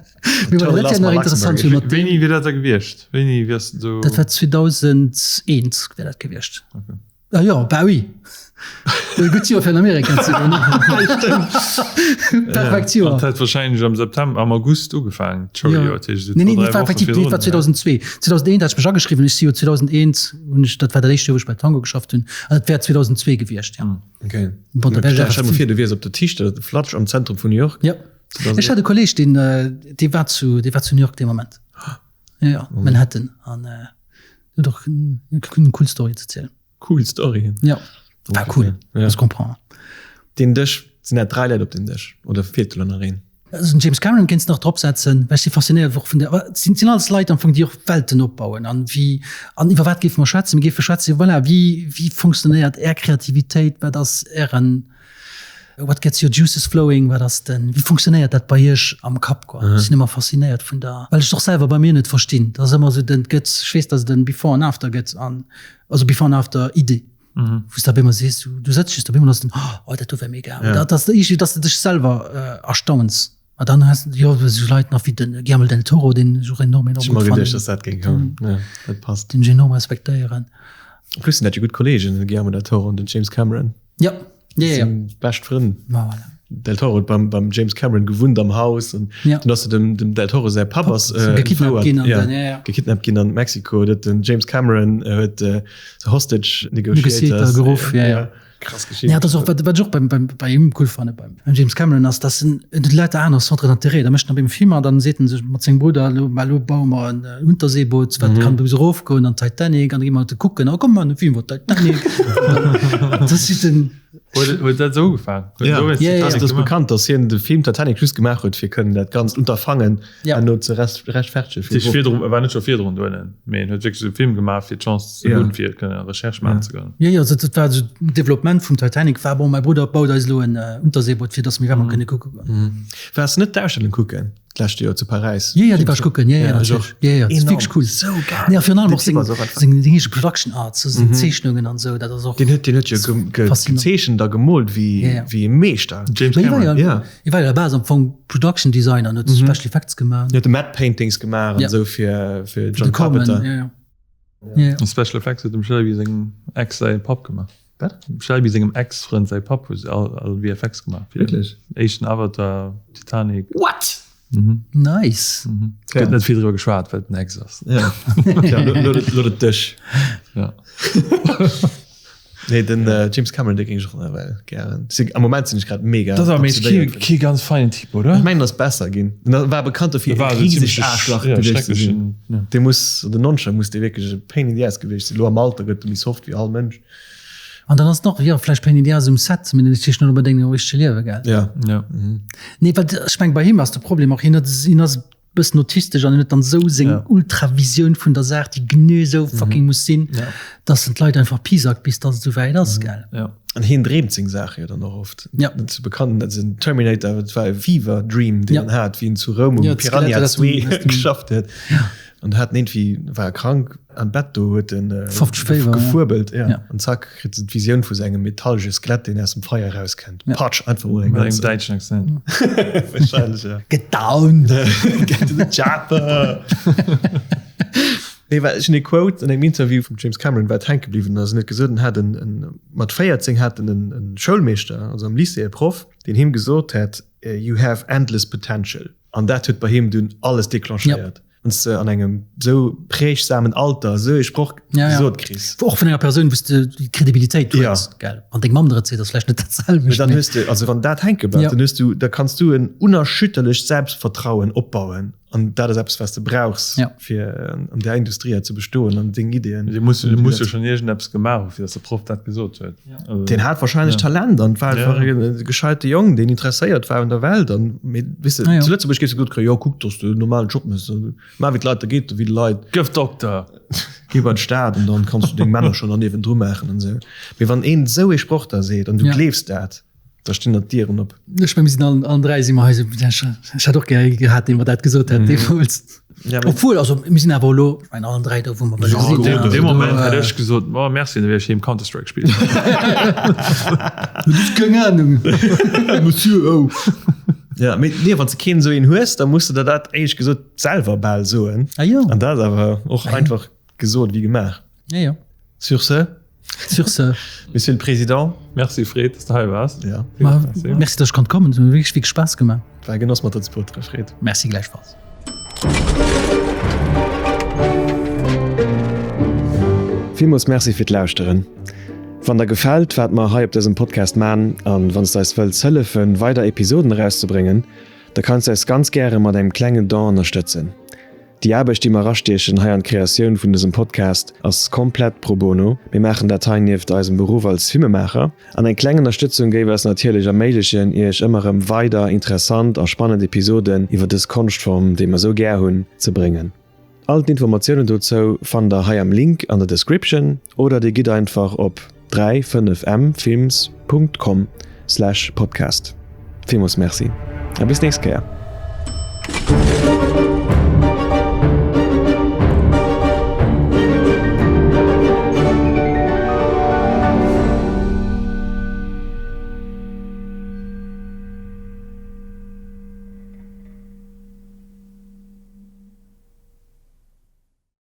Mee voilà, dat wär nach interessant fir mat Wéini wier dat da gewiescht? Wéini wiers de do? Dat war 2001 wär dat gewiescht. Okay. Ah jo, bah oui. E gutt Joer fir an Amerika ze goen. Perfekt Joer. Dat huet wahrscheinlech am September, am August ugefaangen, d'Schouljoer. Dat heescht, Nee, nee, dat war effektiv, dat war 2002. 2001 hat ech mech ageschriwwen. Ech si jo 2001 hunn ech, dat war dat éischt Joer, wou ech bei Tango geschafft hunn. An dat wär 2002 gewiescht, ja. Okay. Bon, da wär ech Stell mer vir, du wiers op der Tisch, der Flatsch am Zentrum vun New York. Ja. Ech hat e Kolleg, deen, dee war zu, dee war zu New York dee Moment. Ja, ja, Manhattan. An huet och eng cool Story ze zielen. Cool Story. Ja, war cool. Ja. Das comprend. Den Dësch, sinn dat 3 Leit op den Dësch oder feelt do nach een? Also den James Cameron kéints nach drop setzen, well ech si faszinéiert och vun der, awer et sinn, sinn alles Leit am Fong, déi och Welten opbauen an wéi, an iwwer wat géife mer schwätzen? Mir géife schwätzen, voilà, wéi, wéi funktionéiert Är Kreativitéit, wat ass Ären. What gets your juices flowing, wat ass den, wéi funktionéiert dat bei iech am Kapp quoi? Ech sinn ëmmer faszinéiert vun der, well ech et och selwer bei mir net verstinn. Dat ass ëmmer esou den, gëtt, ech weess, datt et en Before an After gëtt an, also Before an After Idee, wou s de op eemol sees, du, du sëtz just op eemol an ass den, oh dat do wär mega. Oder dass de iergendwéi, dass de dech selwer erstauns. A dann has de jo esou Leit nach wéi den Guillermo del Toro, deen ech och enorm, enorm gutt fannen. Ech hu mer geduecht, dass dat géing kommen. Ja, dat passt. Deen ech enorm respektéieren. En plus sinn dat jo gutt Kolleegen, de Guillermo del Toro an den James Cameron. Ja, ja, ja. Sinn bescht Frënn. Ma voilà. Del Toro huet beim, beim James Cameron gewunnt am Haus an ja. dann ass dem, dem Del Toro säi Papp ass äh, gekidnappt ginn an ja, ja, ja. gekidnappt ginn an Mexiko. Dat den James Cameron äh, huet äh, Hostage Negotiator geruff. Ja, ja. Krass Geschicht. Ja, das och, wat, wat ech och beim, beim, bei him cool fanne beim, beim James Cameron ass, dass en, en huet lauter aner Centres d'intérêt. Da mécht en op eemol Filmer, dann seet en sech mat sengem Brudder, lo, ma lo baue mer en äh, Unterseeboot, wat mhm. kann bis erofgoen an Titanic, an da gi mer te kucken, oh, komm mal, e Film iwwer Titanic. das ist den, Huet huet dat esou ugefaangen? Huet ja. Ja, ja, ja. Das bekannt, dass hien de Film Titanic just gemaach huet, fir kënnen dat ganzt Unterfangen ja. no ze rechtfertegen. Sich virdrun, war net scho virdrun dohinnen, mee en huet wierklech e Film gemaach, fir d'Chance ze hunn, fir kënnen Recherche maachen ze kënnen. Ja, ja, also dat war so Development vum Titanic war, bon, mäi Brudder baut eis elo en Unterseeboot, fir dass mir wärmer kënne kucke goen. Waars net d'Ausstellung kucken d'lescht Joer zu Paräis? Ja, ja, déi war ech kucken, ja, ja, natierlech. Ja, ja, dat ass wierklech cool. Sou geil! Nee, a virun allem och seng, seng eege Production Art, sou seng Zeechnungen an esou, dat ass och. Deen huet, deen huet jo gezeechent a gemoolt wéi, wéi e Meeschter. James Cameron. Ja. Hie war jo à la base am Fong Production Designer an huet Special Effects gemaach. Hien huet de Matte Paintings gemaach an esou fir fir John Carpenter. Ja, ja. Ja. Special Effects huet dem Shelby sengem Ex säi Papp gemaach. Wat? Dem Shelby sengem Ex-Frënd säi Papp huet all all VFX gemaach. Wierklech? Éischten Avatar, Titanic. What? Mhm. Nice. Mhm. Gëtt net vill driwwer geschwat, well et en Ex ass. Ja. Ja, lo, lo, lo et dech. Ja. Nee, den äh, James Cameron, dee géing ech och nawell gären. Si, am Moment sinn ech grad mega. Dat ass awer méi obsedéiert kee, kee ganz feinen Typ, oder? Ech mengen, ass besser ginn. En war bekannt dofir, War e esou risegt zimmlech Aarschlach ja, gewiescht ze sinn. schrecklechen, ja. Dee muss, an den Nonzeger muss dee wierklech e Pain in the ass gewiescht sinn. Elo am Alter gëtt e méi soft wéi all Mënsch. An dann ass nach, jo, vläicht Pain in the ass um Set, mee dat heescht net onbedéngt am richtege Liewe, gell? Ja. Ja. Nee, well ech meng, bei him ass de Problem och, hien huet, hien ass bëssen autistesch an en huet dann esou seng ja. Ultravisioun vun der Saach, déi genee esou mhm. fucking muss sinn, ja. dass en d'Leit einfach pisackt, bis dass et esou wäit ass, mhm. gell. Ja. An hien dreemt seng Saache jo dann och oft. Ja. Dat ass bekannt, dat den Terminator, dat war e Fever Dream, deen ja. en hat, wéi en zu Roum um ja, Piranha 2 geschafft huet. Ja. An hat en irgendwie, war er krank am Bett do, huet en äh, 50 Fever, gefuerbelt. Ja. Ja. An zack, kritt en d'Visioun vu sengem metallesche Skelett, deen aus dem Feier rauskennt. Ja. Patsch, einfach ohne Mat engem däitschen Accent. Wahrscheinlech, ja. Get down! Get to the chopper! Nee, well ech hunn e Quote an engem Interview vum James Cameron, wat hänke bliwwen ass. En huet gesot, en hat en, en, mat 14 hat en en, en Schoulmeeschter, also am Lycée e Proff, deen him gesot hätt, You have endless potential. An dat huet bei him dunn alles declenchéiert. Ja. Wann s de an engem sou prägsamen Alter sou ee Sproch ja, ja. gesot kriss. Och vun enger Persoun, wou s de déi Kredibilitéit Ja. hues, gell? Wann deng Mamm der et seet, ass vläicht net dat Mee selwecht. dann mee- hues de, also wann dat hänke bleift, Ja. dann hues du, da kanns du en unerschütterlecht Selbstvertrauen opbauen. An dat ass eppes, wat s de brauchs, Ja. fir an där Industrie hei ze bestoen an deng Ideeën. Dee muss, dee muss jo schonn iergendeppes gemaach hu fir datt de Proff dat gesot huet. Also, Deen hat wahrscheinlech Ja. Talent an war Ja. einfach e gescheite Jong, deen interesséiert war un der Welt. An, mee, weess de, Ah, ja. zu Lëtzebuerg géifs du gesot kréien, jo, kuck, dass du en normalen Job méchs, maach wéi d'Leit, da geet et wéi de Leit. Gëff Dokter! Geh bei d'Stad an dann kanns du deng Männercher dann niewendru maachen an esou. Mee wann een esou ee Sproch da seet an du Ja. gleefs dat, da stinn der d'Dieren op. Ech meng, mir sinn allen, allen 3 si mer hei esou, ech, ech hätt och gär gehat, dee mer dat gesot hätt deemools. Ja, mee- Obwuel, also mir sinn awer elo, ech mengen, allen 3 do, wou mer wëlle sinn. Dee Also do, Moment hätt äh, ech gesot, oh merci, da wier ech heem Counter-Strike spillen. Du hues keng Ahnung, Monsieur, oh. Ja, mee nee, wann s de keen esou een hues, da muss de der dat éierlech gesot selwer bal soen. Ah jo. An dat ass awer och einfach gesot wéi gemaach. Ja, ja. Sur ce. Sur ce. Monsieur le Président. Merci Fred, dass du hei waars. Ja. Ma, merci, dass ech konnt kommen. Et huet mir wierklech wierklech Spaass gemaach. War e Genoss mat der ze poteren, Fred. Merci gläichfalls. Villmools Merci fir d'Lauschteren. Wann der gefält wat mer hei op dësem Podcast man an wann s de eis wëlls hëllefen weider Episoden erauszebréngen, da kanns de eis ganz gäre mat engem klengen Don ënnerstëtzen. Déi Aarbecht déi mer erastiechen hei an d'Kreatioun vun dësem Podcast ass komplett pro bono. Mir maachen dat hei nieft eisem Beruff als Filmemaacher an eng kleng Ënnerstëtzung géif eis natierlech erméiglechen iech ëmmer erëm weider interessant a spannend Episoden iwwer dës Konschtform déi mer sou gär hunn ze bréngen. All d'Informatiounen dozou fannt der hei am Link an der Description oder dir gitt einfach op 3 5 m films Punkt com. slash podcast. Villmools Merci a bis nächst Kéier.